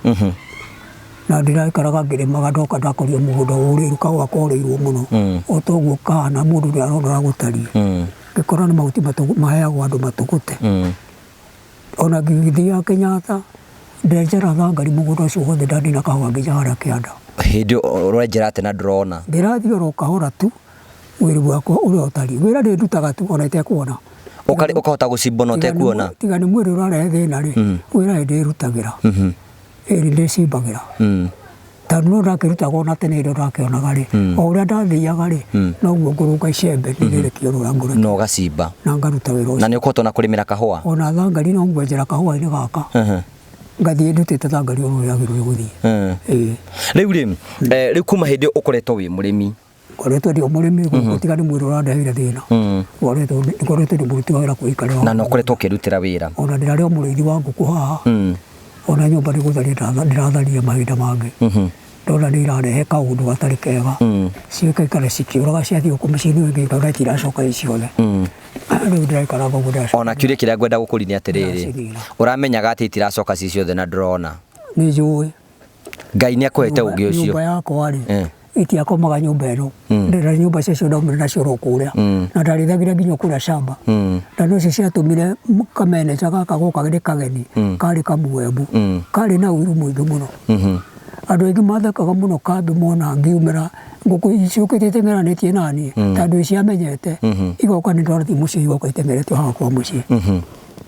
Na ndĩraikaraga ngĩrĩmaga ndoka ndakoria mũgũnda ũrĩirwo kahũa korĩirwo mũno. O ta ũguo kahana mũndũ nĩ arona ũrĩa gũtariĩ. Ngĩkora nĩ mahuti maheagwo andũ matũgũte. Ona ngĩthiaga Kenyatta, ndenjera thangari mũgũnda ũcio wothe ndanina kahũa nginya harĩa kĩanda. Hĩndĩ ĩyo ũrenjera atĩa na ndũrona? Ndĩrathiĩ oro kahora tu wĩra wakwa ũrĩa ũtariĩ. Wĩra ndĩndutaga tu ona itekuona. Ũkahota gũcimbwo na ũtekuona? Tiga nĩ mwĩrĩ ũrarehe thĩna rĩ, wĩra nĩndĩrutagĩra. Ĩĩ nĩndĩcimbagĩra. Tondũ no ndakĩrutaga ona tene hĩndĩ ĩyo ndakĩonaga rĩ, o ũrĩa ndathiaga rĩ, noguo ngũrũnga icembe ndigĩrĩkia ũrĩa ngũreka. Na ũgacimba. Na ngaruta wĩra ũcio. Na nĩ ũkũhota ona kũrĩmĩra kahũa? Ona thangari no ngwenjera kahũa-inĩ gaka. Ngathiĩ ndutĩte thangari ũrĩa yagĩrĩirwo gũthiĩ. Ĩĩ. Rĩu rĩ, rĩu kuma hĩndĩ ĩyo ũkoretwo wĩ mũrĩmi? Ngoretwo ndĩ o mũrĩmi gũkũ tiga nĩ mwĩrĩ ũrandeheire thĩna. Ngoretwo ndĩ mũruti wa wĩra kwĩikarĩra. Na nĩ ũkoretwo ũkĩrutĩra wĩra? Ona ndĩrarĩ o mũrĩithi wa ngũkũ haha. Ona nyũmba nĩ gũtharia ndĩratharia mahinda mangĩ. Ndona nĩ irarehe kaũndũ gatarĩ kega. Cigaikara cikĩũraga ciathiĩ gũkũ mĩciĩ-inĩ ĩngĩ ikauga itiracoka i ciothe. Rĩu ndĩraikara ũguo ndĩracoka. Ona kĩũria kĩrĩa ngwenda gũkũria nĩ atĩrĩrĩ, Ndĩracinina. Ũramenyaga atĩ itiracoka ci ciothe na ndũrona? Nĩ njũĩ. Ngai nĩ akũhete ũgĩ ũcio. Nyũmba yakwa rĩ, itiakomaga nyũmba ĩno. Ndĩra nyũmba ciacio ndaumire nacio ro kũrĩa. Na ndarĩithagia nginya kũrĩa camba. Na nocio ciatũmire kameneja gaka goka nĩ kageni, karĩ kamuembu. Karĩ na ũiru mũingĩ mũno. Andũ aingĩ mathekaga mũno kambĩ mona ngiumĩra ngũkũ ciũkĩte iteng'eranĩtie naniĩ, tondũ ciamenyete, igoka nĩ ndwarathiĩ mũciĩ igoka iteng'erete haha kwa mũciĩ.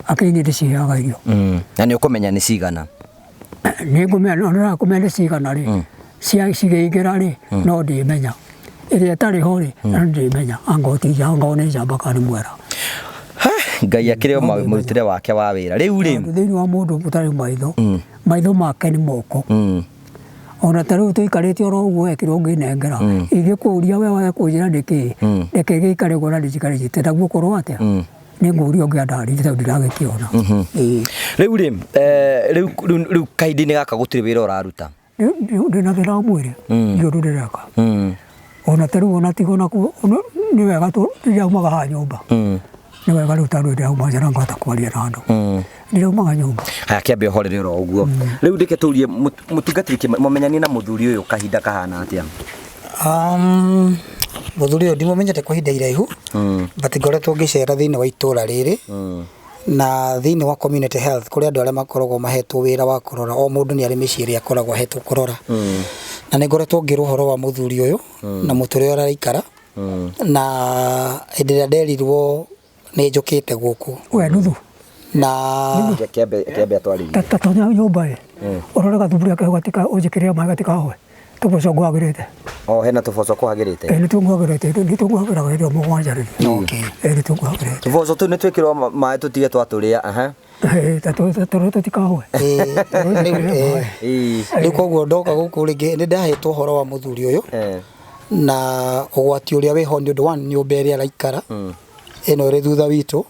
Akĩrĩ niĩ ndĩciheaga irio. Na nĩ ũkũmenya nĩ cigana? Nĩ ngũmenya, no ndĩrakũmenya nĩ cigana rĩ, cikĩingĩra rĩ, no ndĩmenya. Ĩrĩa ĩtarĩ ho rĩ, no ndĩmenya. Angorwo ti angorwo nĩ njamba kana nĩ mwera. Ngai akĩrĩ o mũrutĩre wake wa wĩra. Rĩu rĩ, Tondũ thĩinĩ wa mũndũ ũtarĩ maitho, maitho make nĩ moko. Ona ta rĩu tũikarĩte oro ũguo we kĩrĩa ũngĩnengera, ingĩkũria we wage kũnjĩra nĩkĩ, reke gĩikare ũguo na ndĩcikare njĩte naguo ũkorwo atĩa? Nĩ ngũria ũngĩ andarĩrie tondũ ndiragĩkĩona. Ĩĩ. Rĩu rĩ, rĩu rĩu kahinda-inĩ gaka gũtirĩ wĩra ũraruta? Ndĩna thĩna wa mwĩrĩ, ndirĩ ũndũ ndĩreka. Ona ta rĩu ona tiga ona nĩ wega ndĩraumaga haha nyũmba. Nĩ wega rĩu tondũ ndĩrauma nja na ngahota kwaria na andũ. Ndĩraumaga nyũmba. Haya, kĩambe ũhorere oro ũguo. Rĩu ndĩke tũrie mũtungatĩri, mũmenyanie na mũthuri ũyũ kahinda kahana atĩa? Mũthuri ũyũ ndimũmenyete kwa ihinda iraihu, but ngoretwo ngĩcera thĩinĩ wa itũra rĩrĩ, na thĩinĩ wa community health kũrĩ andũ arĩa makoragwo mahetwo wĩra wa kũrora, o mũndũ nĩ arĩ mĩciĩ ĩrĩa akoragwo ahetwo kũrora. Na nĩ ngoretwo ngĩrwo ũhoro wa mũthuri ũyũ na mũtũrĩre ũrĩa araikara, na hĩndĩ ĩrĩa nderirwo nĩ njũkĩte gũkũ. We nuthu. Na kĩambe atwarĩrie. Ta tonya nyũmba ĩ, ũrore gathuburia keho gatika, ũnjĩkĩrĩre maĩ gatikahoe. Tũboco ngwagĩrĩte. O hena tũboco kwagĩrĩte? Ĩ, nĩtuo ngwagĩrĩte, nĩtuo ngwagĩraga hĩndĩ ĩyo mũgwanja rĩ. Ĩ, nĩtuo ngwagĩrĩte. Tũboco tũu nĩtwĩkĩrwo maĩ tũtige twatũrĩa, aha. Ĩ, ta tũrĩa tũtikahoe. Rĩu koguo ndoka gũkũ rĩngĩ nĩ ndahetwo ũhoro wa mũthuri ũyũ na ũgwati ũrĩa wĩho nĩ ũndũ wa nyũmba ĩrĩa araikara ĩno ĩrĩ thutha witũ,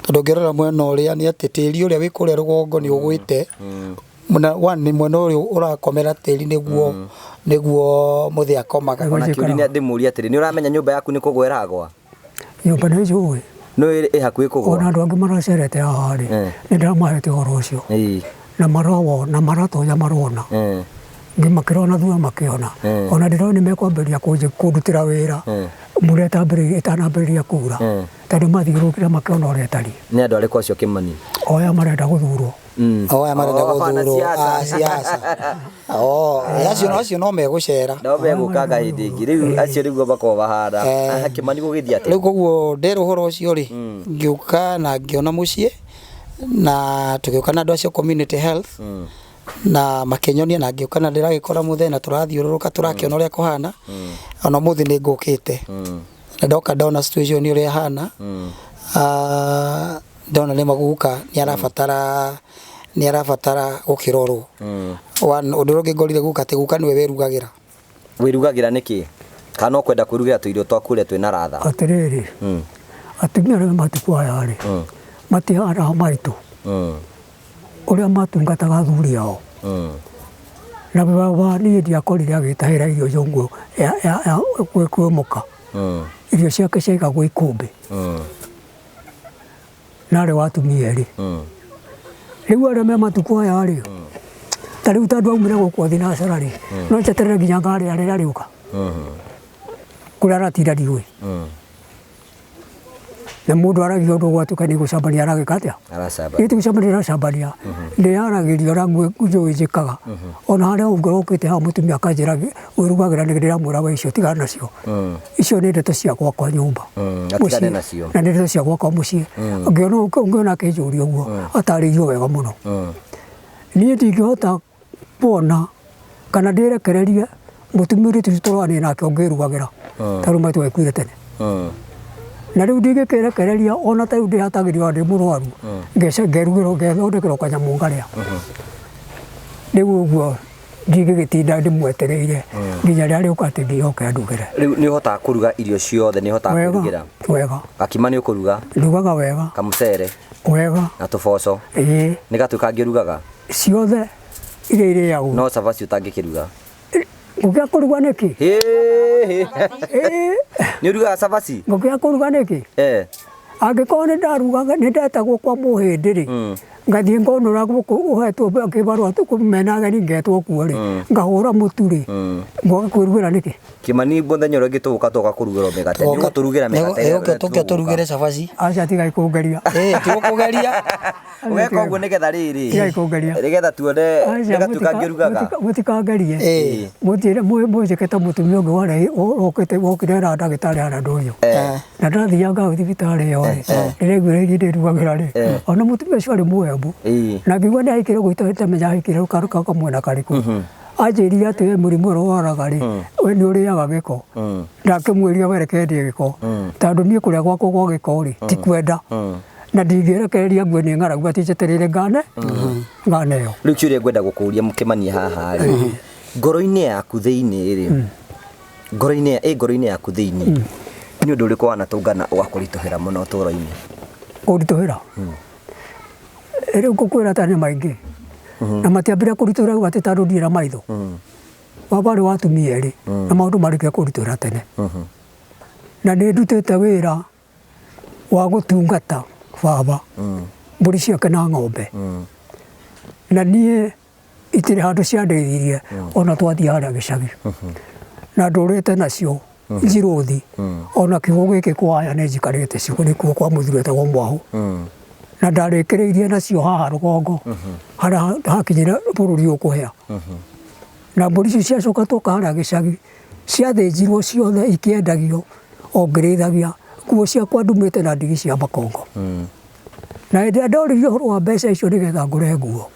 tondũ ũngĩrora mwena ũrĩa nĩ atĩ tĩri ũrĩa wĩ kũrĩa rũgongo nĩ ũgwĩte. Mwena one nĩ mwena ũyũ ũrakomera tĩri nĩguo nĩguo mũthee akomaga. Ona kĩũria ndĩmũrie atĩrĩ, nĩ ũramenya nyũmba yaku nĩ kũgwa ĩragwa? Nyũmba nĩ njũĩ. Nĩ ĩ hakuhĩ kũgwa? Ona andũ angĩ maracerete haha rĩ, nĩ ndĩramahete ũhoro ũcio. Na marowona, maratonya marona. Makĩrona thutha makĩona. Ona ndĩrona nĩ mekwambĩrĩria kũndutĩra wĩra mbura ĩtanambĩrĩria kura. Tondũ mathiũrũrũkire makĩona ũrĩa ĩtariĩ. Nĩ andũ arĩkũ acio Kĩmani? O aya marenda gũthurwo. O aya marenda gũthurwo a siasa. O acio no megũcera. No megũka hĩndĩ ĩngĩ. Rĩu acio nĩguo makoragwo mahana. Kĩmani gũgĩthiĩ atĩa? Rĩu koguo nderwo ũhoro ũcio rĩ, ngĩũka na ngĩona mũciĩ na tũgĩũka na andũ acio community health na makĩnyonia na ngĩũka na ndĩragĩkora mũthee na tũrathiũrũrũka tũrakĩona ũrĩa kũhana. Ona ũmũthĩ nĩ ngũkĩte. Na ndoka ndona situation ũrĩa ĩhana, ndona nĩ maguka nĩ arabatara gũkĩrorwo. One, ũndũ ũrĩa ũngĩ ngorire guka atĩ guka nĩwe wĩrugagĩra. Wĩrugagĩra nĩkĩ? Kana no kwenda kwĩrugĩra tũirio twaku ũrĩa twĩna ratha? Atĩrĩrĩ, atumia arĩa matukũ aya rĩ, matihana maitũ ũrĩa matungataga athuri ao. Na baba niĩ ndiakorire agĩtahĩra irio nyũngũ ya kwĩ mũka. Irio ciake ciaigagwo ikũmbĩ. Na arĩ wa atumia erĩ. Rĩu arĩa me matukũ aya rĩ, ta rĩu tondũ aumire gũkũ thinacara rĩ, no njeterere nginya ngarĩa rĩrĩa rĩũka. Kũrĩa aratinda ndiũĩ. Na mũndũ aragia ũndũ gwatuĩka nĩ gũcambania aragĩka atĩa? Aracambania. Ĩ ti gũcambania aracambania. Ndĩyaragĩria ũrĩa njũĩ njĩkaga. Ona harĩa ũngĩrokĩte haha mũtumia akanjĩra wĩrugagĩra nĩ ndĩramwĩra we icio tigana nacio. Icio nĩ ndeto cia gwakwa nyũmba. Atigane nacio. Na nĩ ndeto cia gwakwa mũciĩ. Ũngĩona akĩnjũria ũguo, atarĩirio wega mũno. Niĩ ndingĩhota kuona kana ndĩrekererie mũtumia ũrĩa tũrarania nake ũngĩrugagĩra tondũ maitũ ekuire tene. Na rĩu ndingĩkĩrekereria ona ta rĩu ndĩhatagĩrio ndĩ mũrwaru ngerugĩrwo ngethondekerwo kanyamũ ngarĩa. Rĩu ũguo ndingĩgĩtinda ndĩmwetereire nginya rĩrĩa arĩũka atĩ ndihoke andugĩre. Rĩu nĩ ũhotaga kũruga irio ciothe, nĩ ũhotaga kwĩrugĩra? Wega. Gakima nĩ ũkũruga? Ndugaga wega. Kamũcere? Wega. Na tũboco? Ĩĩ. Nĩ gatũ kangĩ ũrugaga? Ciothe iria irĩagwo. No cabaci ũtangĩkĩruga? Ngũkĩaga kũruga nĩkĩ? Hĩ, hĩ. Ĩĩ, Nĩ ũrugaga cabaci? Ngũkĩaga kũruga nĩkĩ? Angĩkorwo nĩ ndarugaga nĩ ndetagwo kwa mũhĩndĩ rĩ, ngathiĩ ngonũra gũkũ ũhetwo kĩbarũa mena ageni ngetwo kuo rĩ, ngahũra mũtu rĩ, ngoka kwĩrugĩra nĩkĩ? Kĩmani mũthenya ũrĩa ũngĩ tũgũka tũgoka kũrugĩrwo mĩgate. Nĩ ũgũtũrugĩra mĩgate ĩrĩa Ũke tũke tũrugĩre cabaci. Aca tigai kũngeria. Ĩĩ tigũkũgeria. Ũgeka ũguo nĩgetha rĩrĩ. Tigai kũngeria. Nĩgetha tuone Aca, nĩgatuĩka ngĩrugaga. Mũtikangerie. Ĩĩ. Mũtire mũnjĩke ta mũtumia ũngĩ warĩ ũkĩte wokire na ndagĩtarĩ harĩa ndũnyũ. Na ndathianga hau thibitarĩ ĩyo rĩ, ndĩraiguire iria ndĩrugagĩra rĩ, ona mũtumia ũcio arĩ mũembu. Na ngĩigua nĩ ahikire gũitũ itamenya ahikire kamwena karĩkũ. Anjĩrire atĩ we mũrimũ ũrĩa ũrwaraga rĩ, we nĩ ũrĩaga gĩko. Ndakĩmwĩrire we reke ndĩe gĩko. Tondũ niĩ kũrĩa gwakwa gwa gĩko rĩ, ti kwenda. Na ndingĩrekereria ngue nĩ ng'aragu atĩ njetereire ngane nganeo. Rĩu kĩũria ngwenda gũkũria Kĩmani haha rĩ, ngoro-inĩ yaku thĩinĩ rĩ, ngoro-inĩ ĩ ngoro-inĩ yaku thĩinĩ, nĩ ũndũ ũrĩkũ wanatũngana ũgakũritũhĩra mũno ũtũũro-inĩ? Kũnditũhĩra? Rĩu ngũkwĩra ta nĩ maingĩ. Na matiambire kũritũhĩra rĩu atĩ tondũ ndirĩ na maitho. Baba arĩ wa atumia erĩ na maũndũ marĩkia kũritũhĩra tene. Na nĩ ndutĩte wĩra wa gũtungata baba mbũri ciake na ng'ombe. Na niĩ itirĩ handũ ciandeithirie ona twathiĩ harĩa gĩcagi. Na ndũrĩte nacio njirũthi ona kiugo gĩkĩ kwaya nĩ njikarĩte ciugo nĩkuo kwa mũthuri wetagwo Mwahũ. Na ndarĩkĩrĩirie nacio haha rũgongo harĩa hakinyire bũrũri ũkũhĩa. Na mbũri icio ciacoka twoka harĩa gĩcagi ciathĩnjirwo ciothe ikĩendagio o ngĩrĩithagia. Nguo ciakwa ndumĩte na ndigi cia makongo. Na hĩndĩ ĩrĩa ndoririe ũhoro wa mbeca icio nĩgetha ngũre nguo,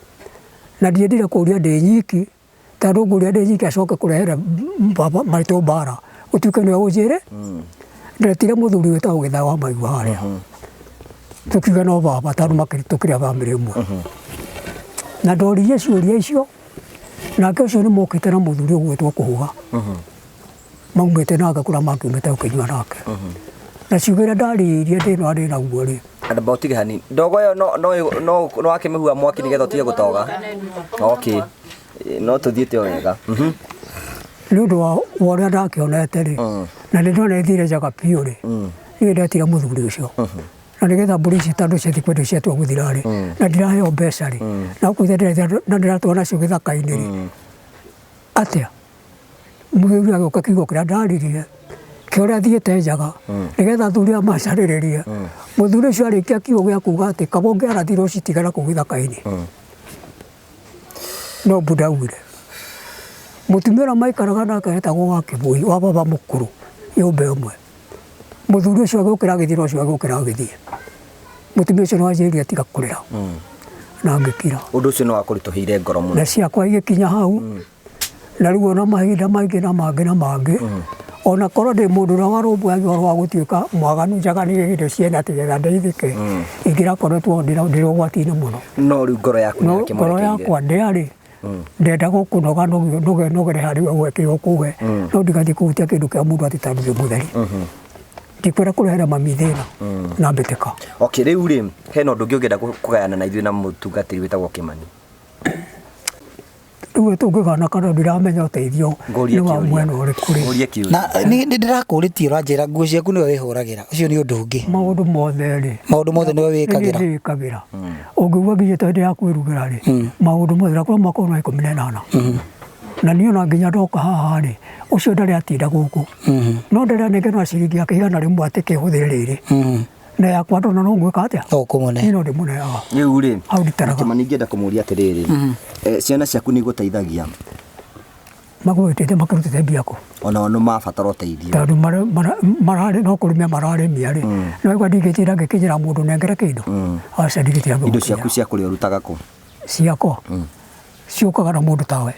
na ndiendire kũria ndĩ nyiki, tondũ ngũria ndĩ nyiki acoke kũrehere baba maitũ mbara, gũtuĩke nĩwe ũnjĩre. Ndetire mũthuri wĩtagwo Gĩthaũ wa Maigua harĩa. Tũkiuga no baba tondũ tũkĩrĩ a bamĩrĩ ĩmwe. Na ndoririe ciũria icio, nake ũcio nĩ mokĩte na mũthuri ũgwĩtwo Kũhũga. Maumĩte nake kũrĩa makiumĩte gũkĩnyua nake. Na ciugo iria ndaririe ndĩ na ndĩ naguo rĩ. Amba ũtige hanini. Ndogo ĩyo no no no no wakĩmĩhuha mwaki nĩgetha ũtige gũtoga. Okay. No tũthiĩte o wega. Nĩ ũndũ wa ũrĩa ndakĩonete rĩ, na nĩ ndona ĩthire njaga biũ rĩ, niĩ ndetire mũthuri ũcio. Na nĩgetha mbũri ici tondũ ciathiĩ kwendio ciatua gũthira rĩ, na ndiraheo mbeca rĩ, na gũkũ ndĩretha na ndĩratwara nacio gĩthaka-inĩ rĩ, atĩa? Mũthuri agĩũka kiugo kĩrĩa ndaririe, kĩa ũrĩa thiĩte njaga, nĩgetha athuri aya macarĩrĩrie. Mũthuri ũcio arĩkia kiugo gĩa kuga atĩ kaba ũngĩarathirwo citigara kũu gĩthaka-inĩ. No mbu ndaugire. Mũtumia ũrĩa maikaraga nake etagwo wa Kĩbũi, wa baba mũkũrũ, nyũmba ĩmwe. Mũthuri ũcio agĩũkĩra agĩthiĩ na ũcio agĩũkĩra agĩthiĩ. Mũtumia ũcio nĩ wanjĩrire tiga kũrĩra. Na ngĩkira. Ũndũ ũcio nĩ wakũritũhĩire ngoro mũno. Na ciakwa igĩkinya hau. Na rĩu ona mahinda maingĩ na mangĩ na mangĩ. Ona korwo ndĩ mũndũ ũrĩa warũmbũyagia ũhoro wa gũtuĩka mwaganu njaganie indo ciene atĩ getha ndeithĩke, ingĩrakoretwo ndĩ ũgwati-inĩ mũno. No rĩu ngoro yaku No ngoro yakwa ndĩarĩ, ndendaga kũnoga nogere harĩ we kĩrĩa ũkũhe, no ndigathiĩ kũhutia kĩndũ kĩa mũndũ atĩ tondũ ndĩ mũtheri. Ndikwenda kũrehere mami thĩna na mbĩtĩka. Okay, rĩu rĩ, hena ũndũ ũngĩ ũngĩenda kũgayana na ithuĩ na mũtungatĩri wĩtagwo Kĩmani? Rĩu tũngĩgana kana ndiramenya ũteithio Ngũrie nĩ wa kĩũria. mwena ũrĩkũ rĩ. Ngũrie kĩũria. Na nĩ ndĩrakũrĩtie ũranjĩra nguo ciaku nĩwe wĩhũragĩra, ũcio nĩ ũndũ ũngĩ. Maũndũ mothe rĩ. Maũndũ mothe nĩwe wĩkagĩra. Nĩ ndĩkagĩra. Ũngĩigua nginyĩte hĩndĩ ya kwĩrugĩra rĩ, maũndũ mothe ndakorwo mwaka ũyũ wa 18. Na niĩ ona nginya ndoka haha rĩ, ũcio ndarĩ atinda gũkũ. No ndarĩ anengerwo ciringi yake 100 atĩ kĩhũthĩre rĩrĩ. Na yakwa ndona no ngwĩka atĩa? No ũkũmũne. Niĩ no ndĩmũneaga. Rĩu rĩ, Hau nditaraga. Kĩmani ingĩenda kũmũria atĩrĩrĩ, ciana ciaku nĩ igũteithagia? Magũgĩteithia makĩrutĩte mbia kũ? Onao nĩ mabatara ũteithio. Tondũ mararĩ no kũrĩmia mararĩmia rĩ, no igua ndingĩtinda ngĩkinyĩra mũndũ nengere kĩndũ. Aca ndingĩtinda Indo ngĩmũkinyĩra. ciaku cia kũrĩa ũrutaga kũ? Ciakwa? Ciũkaga na mũndũ tawe.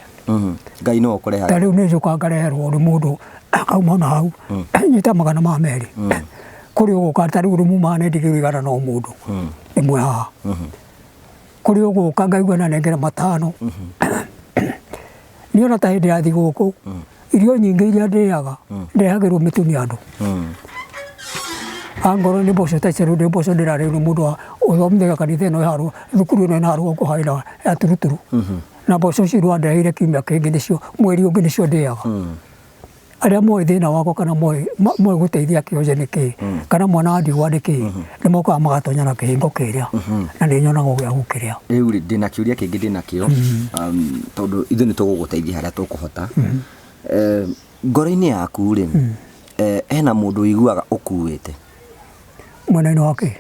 Ngai nĩwe ũkũrehaga. Ta rĩu nĩ njũkaga ngareherwo nĩ mũndũ akauma ona hau, nyita 200. Kũrĩ ũgũka ta rĩu rũmuma nĩ ndigĩrwo 100 no mũndũ. Ĩmwe haha. Kũrĩ ũgũka ngaigua na nengera 5. Niĩ ona ta hĩndĩ ya thigũkũ, irio nyingĩ iria ndĩaga, ndehagĩrwo mĩtu nĩ andũ. Angorwo nĩ mboco ta icio rĩu nĩ mboco ndĩrarĩo nĩ mũndũ wa ũthomithagia kanitha ĩno ĩ haha thukuru ĩno ĩna haha rũgongo haha ya turuturu. Na mboco icio wandeheire kiumia kĩngĩ nĩcio mweri ũngĩ nĩcio ndĩaga. Arĩa moĩ thĩna wakwa kana moĩ moĩ gũteithia kĩonje nĩ kĩĩ kana mwana wa ndigwa nĩ kĩĩ nĩ mokaga magatonya na kĩhingo kĩrĩa na nĩ nyonaga gĩa gũkĩrĩa. Rĩu rĩ ndĩna kĩũria kĩngĩ ndĩnakĩo tondũ ithuĩ nĩ tũgũgũteithia harĩa tũkũhota. Ngoro-inĩ yaku rĩ hena mũndũ ũiguaga ũkuĩte? Mwena-inĩ wa kĩ?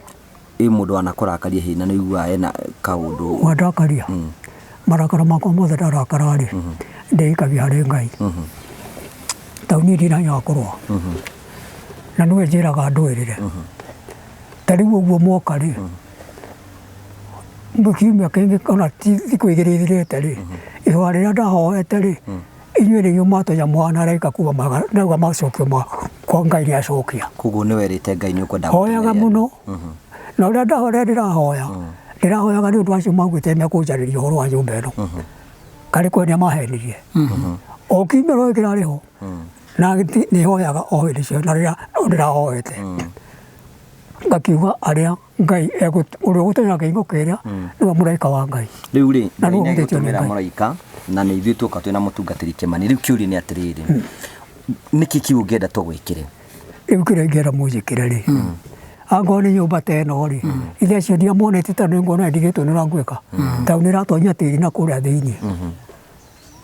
Ĩ mũndũ wanakũrakaria hihi na nĩ ũiguaga ena kaũndũ. Wandakaria? Marakara makwa mothe ndarakara rĩ ndĩikagia harĩ Ngai. Tondũ niĩ ndirĩ na hinya wa kũrũa. Na nĩwe njĩraga ndũĩrĩre. Ta rĩu ũguo mwoka rĩ, kiumia kĩngĩ kana thikũ igĩrĩ ithirĩte rĩ, ihoya rĩrĩa ndahoete rĩ, inyuĩ nĩ inyuĩ mwatonya mũhana araika kuma ndauga macokio makwa Ngai nĩ acokia. Koguo nĩ werĩte Ngai nĩ ũkwenda Hoyaga mũno. Na ũrĩa ndahoya ndĩrahoya, ndĩrahoyaga nĩ ũndũ acio maugĩte mekũnjarĩria ũhoro wa nyũmba ĩno. Karĩ kwendia mahenirie. O kiumia no kĩrarĩ ho. Na nĩ hoyaga o hĩndĩ ciothe na rĩrĩa ndĩrahoete. Ngakiuga arĩa Ngai ũrĩa ũgũtonya kĩhingo kĩrĩa nĩwe mũraika wa Ngai. Rĩu rĩ Na Ngai nĩwe nĩ ũhutĩtio nĩ egũtũmĩra Ngai. mũraika na nĩ ithuĩ tuoka twĩna mũtungatĩri Kĩmani. Rĩu kĩũria nĩ atĩrĩrĩ, nĩkĩ kĩu ũngĩenda tũgwĩkĩre? Rĩu kĩrĩa ingĩenda mũnjĩkĩre rĩ, angorwo nĩ nyũmba ta ĩno rĩ, ithe acio ndiamonete tondũ nĩnguona ndigĩtwo nĩ ũrĩa ngwĩka. Tondũ nĩ ĩratonyia tĩri na kũrĩa thĩinĩ.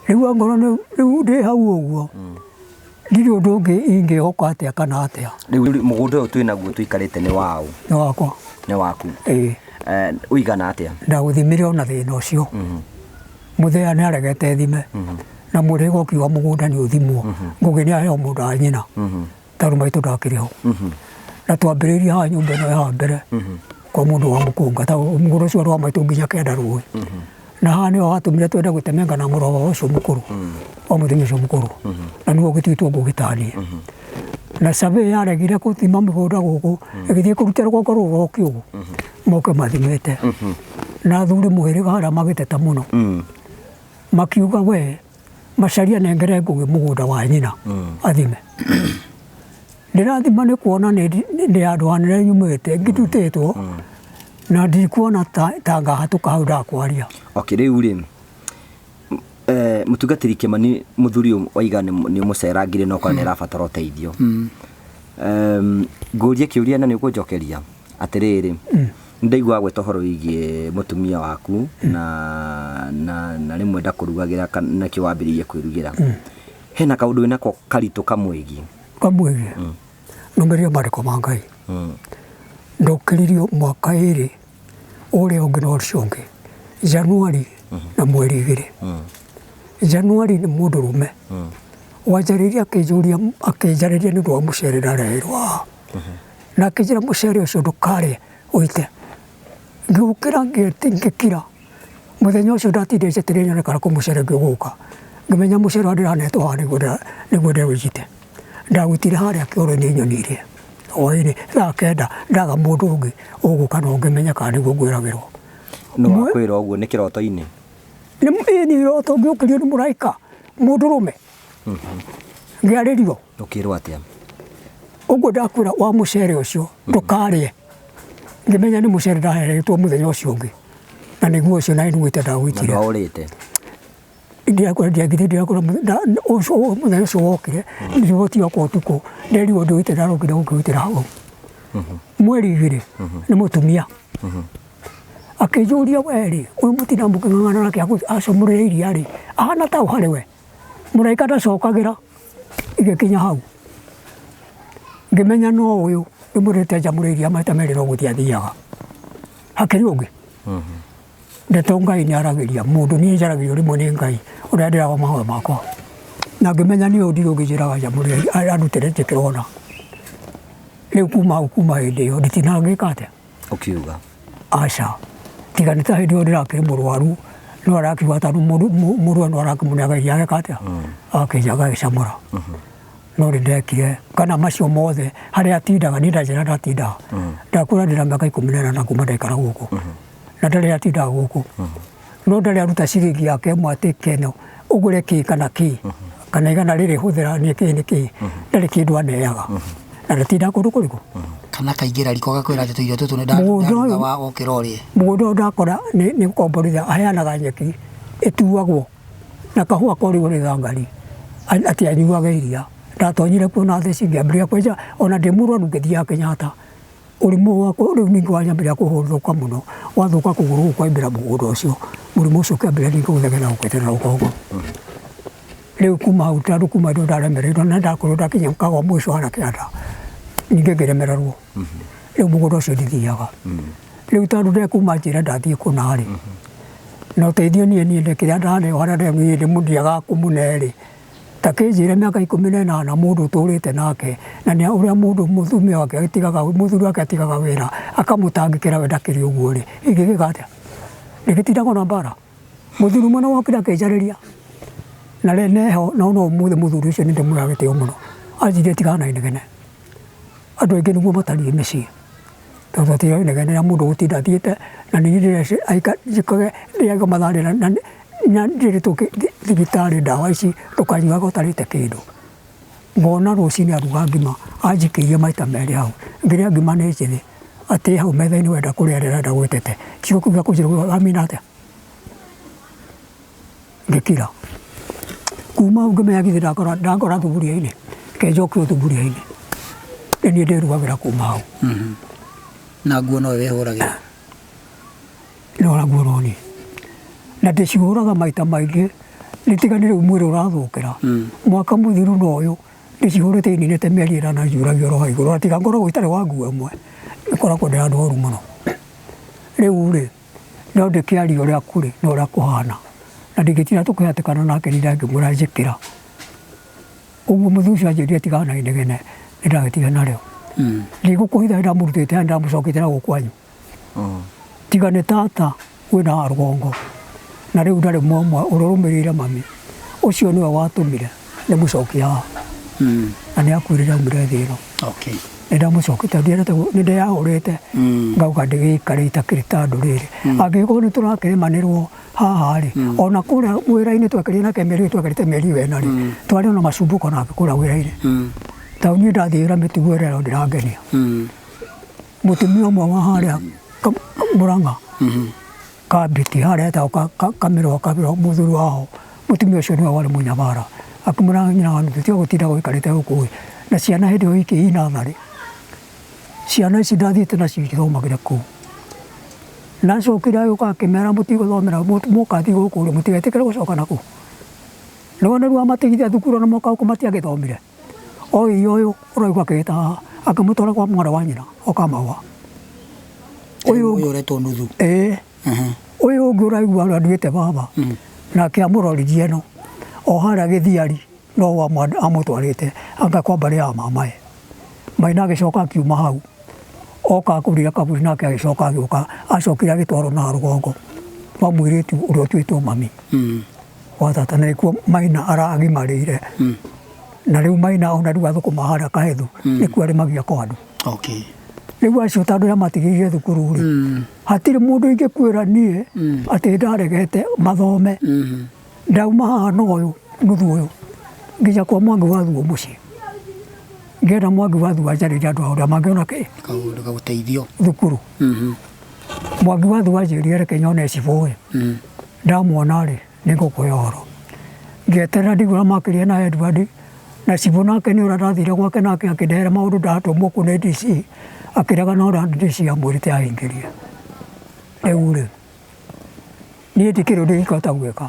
Rĩu angorwo nĩ rĩu ndĩ hau ũguo, ndirĩ ũndũ ũngĩ ingĩhoka atĩa kana atĩa. Rĩu mũgũnda ũyũ twĩnaguo tũikarĩte nĩ waũ? Nĩ wakwa. Nĩ waku? Ĩĩ. Ũigana atĩa? Ndagũthimire ona thĩna ũcio. Mũthea nĩ aregete thime. Na mũrĩgo ũkiuga mũgũnda nĩ ũthimwo. Ngũgĩ nĩ aheo mũndũ wa nyina. Tondũ maitũ ndakĩrĩ ho. Na twambĩrĩirie haha nyũmba ĩno ya haha mbere kwa mũndũ wa mũkũnga tondũ mũgũnda ũcio warĩ wa maitũ nginya kĩanda rũĩ. Na haha nĩho hatũmire twende gũtemenga na mũrwa wa ũcio mũkũrũ wa mũtumia ũcio mũkũrũ. Na nĩguo ũgĩtuĩtwo ngũgĩ taniĩ. Na survey yaregire gũthima mĩgũnda gũkũ ĩgĩthiĩ kũruta rũgongo rũrũ rwa kĩũgũ moke mathimĩte. Na athuri mũhĩrĩga harĩa magĩteta mũno. Makiuga we Macharia nengere Ngũgĩ mũgũnda wa nyina athime. Ndĩrathima nĩ kuona nĩ handũ hanene nyumĩte ngĩtutĩtwo na ndikuona ta ngahatũka hau ndakwaria. Okay, rĩu rĩ mũtungatĩri Kĩmani mũthuri ũyũ waiga nĩ ũmũcerangire na ũkona nĩ arabatara ũteithio. Ngũrie kĩũria na nĩ ũkũnjokeria atĩrĩrĩ, nĩndaigua gwĩta ũhoro wĩgiĩ mũtumia waku na rĩmwe ndakũrugagĩra nakĩo wambĩrĩirie kwĩrugĩra. Hena kaũndũ wĩnako karitũ kamwĩgiĩ? Kamwĩgiĩ? Nũmĩrĩria maandĩko ma Ngai. Ndokĩririo mwaka ĩrĩ ũrĩa ũngĩ na ũcio ũngĩ. Januari na mweri igĩrĩ. Januari nĩ mũndũrũme. Wanjarĩria akĩnjũria akĩnjarĩria nĩ ũndũ wa mũcere ndareheirwo haha. Na akĩnjĩra mũcere ũcio ndũkarĩe ũite. Ngĩũkĩra ngĩkira. Mũthenya ũcio ndatindire njetereire nyone kana kwĩ mũcere ũngĩ ũgũka. Ngĩmenya mũcere ũrĩa ndĩranetwo haha nĩguo ndĩrawĩjite. Ndawĩtire harĩa kĩoro-inĩ nyoni iria. Hwaĩ-inĩ thaa kenda ndaga mũndũ ũngĩ ũgũka no ngĩmenya kana nĩguo ngwĩragĩrwo. Nũ wakwĩra ũguo nĩ kĩroto-inĩ? Nĩ nĩ iroto ngĩũkĩrio nĩ mũraika mũndũrũme. Ngĩarĩrio. Ũkĩrwo atĩa? Ũguo ndakwĩra wa mũcere ũcio ndũkarĩe. Ngĩmenya nĩ mũcere ndaheretwo mũthenya ũcio ũngĩ. Na nĩguo ũcio na nĩguo ndawĩtire. Na ndwaũrĩte? Ndirakora mũthenya ũcio wokire ndirihotire oka ũtukũ nderirwo ndĩwĩte ndarokire gũkĩwĩtĩra hau. Mweri igĩrĩ nĩ mũtumia. Akĩnjũria we rĩ, ũyũ mũtinda mũkĩng'ang'ana nake acomorere iria rĩ, ahana taũ harĩ we? Mũraika ndacokagĩra igĩkinya hau. Ngĩmenya no ũyũ ndĩmwĩrĩte njamũre iria maita merĩ no gũthiĩ athiaga. Hakĩrĩ ũngĩ? Ndeto Ngai nĩ aragĩria mũndũ, niĩ njaragĩrio rĩmwe nĩ Ngai ũrĩa ndĩraga mahoya makwa. Na ngĩmenya nĩ ũyũ ndirĩ ũngĩ njĩraga njamũre andutĩre njĩkĩre. Rĩu kuma hau kuma hĩndĩ ĩyo nditinangĩka atĩa? Ũkiuga? Aca. Tiga nĩ ta hĩndĩ ĩyo ndĩrakĩrĩ mũrwaru no arakiuga tondũ mũndũ no arakĩmũneaga iria ageka atĩa? Agakĩnja agagĩcamũra. No nĩ ndekire kana macio mothe harĩa atindaga niĩ ndanjĩra ndatindaga. Ndakwĩra ndĩna mĩaka 18 kuma ndaikara gũkũ. Na ndarĩ atindaga gũkũ. No ndarĩ aruta ciringi yake ĩmwe atĩ keno ũgũre kĩ kana kĩ kana igana rĩrĩ hũthĩra nĩ kĩ nĩ kĩ ndarĩ kĩndũ aneaga. Na ndatindaga kũndũ kũrĩkũ? Kana kaingĩra riko gakwĩra atĩ tũirio tũtũ nĩ Mũgũnda ndaruga ũyũ- wa ũkĩra ũrĩe. Mũgũnda ũyũ ndakora nĩ gũkomborithia aheanaga nyeki ĩtuagwo na kahũa korĩgwo nĩ thangari atĩ anyuage iria. Ndatonyire kuo na theci ngĩambĩrĩria kwenja ona ndĩ mũrwaru ngĩthiaga Kenyatta. Ũrimũ wakwa rĩu ningĩ wanyambĩrĩria kũhũthũka mũno, wathũka kũgũrũ gũkũ kwaingĩra mũgũnda ũcio, mũrimũ ũcio ũkĩambĩrĩria ningĩ gũthegea ũkĩte na rũgongo. Rĩu kuma hau tondũ kuma hĩndĩ ĩyo ndaremereirwo na ndakorirwo ndakinya kagwa mũico harĩa kĩanda, ningĩ ngĩremererwo. Rĩu mũgũnda ũcio ndithiaga. Rĩu tondũ ndekuma njĩra ndathiĩ kũna rĩ, na ũteithio niĩ niĩ kĩrĩa ndaneo harĩa niĩ ndĩmũthiaga kũmũne rĩ, ta kĩnjĩre mĩaka 18 mũndũ ũtũrĩte nake na nĩ ũrĩa mũndũ mũtumia wake atigaga mũthuri wake atigaga wĩra akamũtangĩkĩra we ndakĩrĩ ũguo rĩ, ingĩgĩka atĩa? Ndĩgĩtindagwo na mbara. Mũthuri ũmwe nĩ wokire akĩnjarĩria na rĩ neho no no ũmũthĩ mũthuri ũcio nĩ ndĩmũheaga gĩtĩo mũno, anjĩrire tigana na inegene. Andũ aingĩ nĩguo matariĩ mĩciĩ tondũ atĩ inegene rĩa mũndũ gũtinda athiĩte na nĩ njikage ndĩage mathaa na njĩrĩtwo thibitarĩ ndawa ici ndũkanyuage ũtarĩte kĩndũ. Ngona rũcinĩ aruga ngima anjikĩirie maita merĩ hau, ngĩrĩa ngima nĩ njĩthĩ atĩ hau metha-inĩ wenda kũrĩa ndĩrenda gwĩtete kiugo kĩu gĩa kũnjĩra wamina atĩa? Ngĩkira. Kuma hau ngĩmenya githĩ ndakora thuburia-inĩ, reke njokio thuburia-inĩ. Nĩ niĩ ndĩrugagĩra kuma hau. Na nguo nowe wĩhũragĩra? Ndĩhũraga nguo no niĩ. Na ndĩcihũraga maita maingĩ, nĩ tiga nĩ rĩu mwĩrĩ ũrathũkĩra. Mwaka mũthiru na ũyũ, ndĩcihũrĩte ininĩte mĩeri ĩnana njuragia oro hau igũrũ, na tiga ngoragwo itarĩ wa nguo ĩmwe, ngoragwo ndĩ handũ horu mũno. Rĩu rĩ, no ndĩkĩarie ũrĩa kũrĩ na ũrĩa kũhana, na ndingĩtinda tũkĩhatĩkana nake nĩ ndangĩmwĩra njĩkĩra. Ũguo mũthuri ũcio anjĩrire tigana na inegene, nĩ ndagĩtigire narĩo. Ndigũkũhitha nĩ ndamũrutĩte na ndamũcoketie na gũkũ kwanyu. Tiga nĩ tata wĩna haha rũgongo, na rĩu ndarĩ mwamwe ũrĩa ũrũmĩrĩire mami, ũcio nĩwe watũmire ndĩmũcokie haha. Na nĩ akuire ndaumire thĩ ĩno. Okay. Nĩ ndamũcoketie ndiendete nĩ ndeyahũrĩte ngauga ndĩgĩikare itakĩrĩ ta ndũrĩrĩ. Angĩgĩkorwo nĩ tũrakĩrĩmanĩrwo haha rĩ, ona kũrĩa wĩra-inĩ twekĩrire nake mĩeri twekarĩte mĩeri ĩyo ĩna rĩ, twarĩ na macumbuko nake kũrĩa wĩra-inĩ. Tondũ niĩ ndathiĩ wĩra mĩtugo ĩrĩa ĩyo ndĩrangenia. Mũtumia ũmwe wa harĩa Mũrang'a Kambiti harĩa hetagwo Kamĩrwa Kamĩrwa mũthuri waho, mũtumia ũcio nĩwe warĩ mũnyamara. Akĩmwĩra nyina wa nuthu tiga gũtinda ũikarĩte gũkũ ĩ, na ciana hĩndĩ ĩyo ikĩ i natharĩ. Ciana ici ndathiĩte nacio ithomagĩra kũu. Na acokire agĩũka akĩmera mũtigũthomera mũkathiĩ gũkũ rĩ, mũtigetĩkĩre gũcoka nakũu. Nĩwona rĩu amatigithia thukuru ona moka gũkũ matiagĩthomire. Oire ũyũ ũraigua akĩgĩta haha, akĩmũtwara kwa mwarĩ wa nyina o Kamahũa. Ũyũ ũretwo nuthu. Ĩĩ. Ũyũ ũngĩ ũraigua ũrĩa nduĩte baba, nake amũroririe ĩno, o harĩa gĩthiari no amũtwarĩte anga kwa mbarĩ ya mamae. Maina agĩcoka akiuma hau, oka akũrire kaburi nake agĩcoka agĩũka, acokire agĩtwarwo na rũgongo kwa mũirĩtu ũrĩa ũtuĩtwo mami wa tata, na nĩkuo Maina aragimarĩire. Na rĩu Maina ona rĩu athũkũma harĩa Kahethu, nĩkuo arĩmagia kwa andũ. Okay. Rĩu acio tondũ arĩa matigĩire thukuru rĩ, hatirĩ mũndũ ingĩkwĩra niĩ atĩ ndaregete mathome. Ndauma haha na ũyũ nuthu ũyũ nginya kwa Mwangi wa Thuo mũciĩ. Ngĩenda Mwangi wa Thuo anjarĩrie andũ a ũrĩa mangĩona kĩ? Kaũndũ gagũteithio. Thukuru. Mwangi wa Thuo anjĩrire reke nyone cibũ ĩ. Ndamuona rĩ, nĩngũkũhe ũhoro. Ngĩeterera ndigua makĩria na Edward, na cibũ nake nĩ ũrĩa ndathire gwake nake akĩndehera maũndũ ndatũmwo kũu nĩ DC, akĩrega na ũrĩa DC amwĩrĩte ahingĩrie. Rĩu rĩ, niĩ ndikĩrĩ ũndũ ingĩhota gwĩka.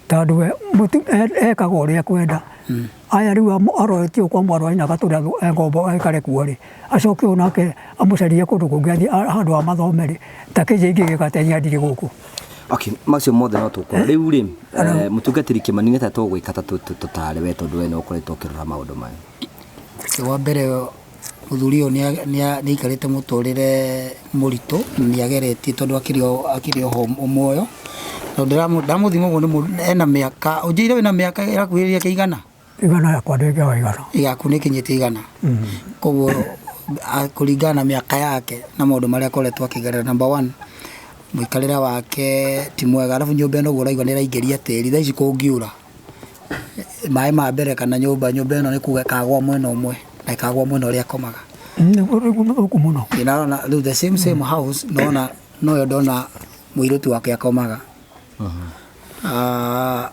Tondũ we ekaga ũrĩa ekwenda. Aya rĩu aroretio kwa mwarĩ wa nyina agatũra ngombo aikare kuo rĩ, acoke ũyũ nake amũcarie kũndũ kũngĩ athiĩ handũ ha mathome rĩ, ta kĩnjĩ ingĩgĩka atĩa niĩ ndirĩ gũkũ. Okay, macio mothe no tũkũra. Rĩu rĩ, mũtungatĩri Kĩmani nĩ ta tũgwĩka ta tũtare we tondũ we nĩ ũkoretwo ũkĩrora maũndũ maya. Wa mbere mũthuri ũyũ nĩ aikarĩte mũtũrĩre mũritũ, nĩ ageretie tondũ akĩrĩ oho muoyo. Tondũ ndamũthima ũguo nĩ ena mĩaka, ũnjĩre wĩna mĩaka ĩrakuhĩrĩria kĩigana? Igana yakwa ndĩngĩaga igana. Yaku nĩ ĩkinyĩtie igana. Koguo kũringana na mĩaka yake na maũndũ marĩa akoretwo akĩgerera, number one, mũikarĩre wake ti mwega, arabu nyũmba ĩno ũguo ũraigua nĩ ĩraingĩria tĩri, thaa ici kũngiura, maĩ ma mbere kana nyũmba, nyũmba ĩno nĩ kuga ĩkagwa mwena ũmwe na ĩkagwa mwena ũrĩa akomaga. Nĩguo mũthũku mũno. Ndĩrarona rĩu the same same house nona noyo ndona mũirĩtu wake akomaga. Ah,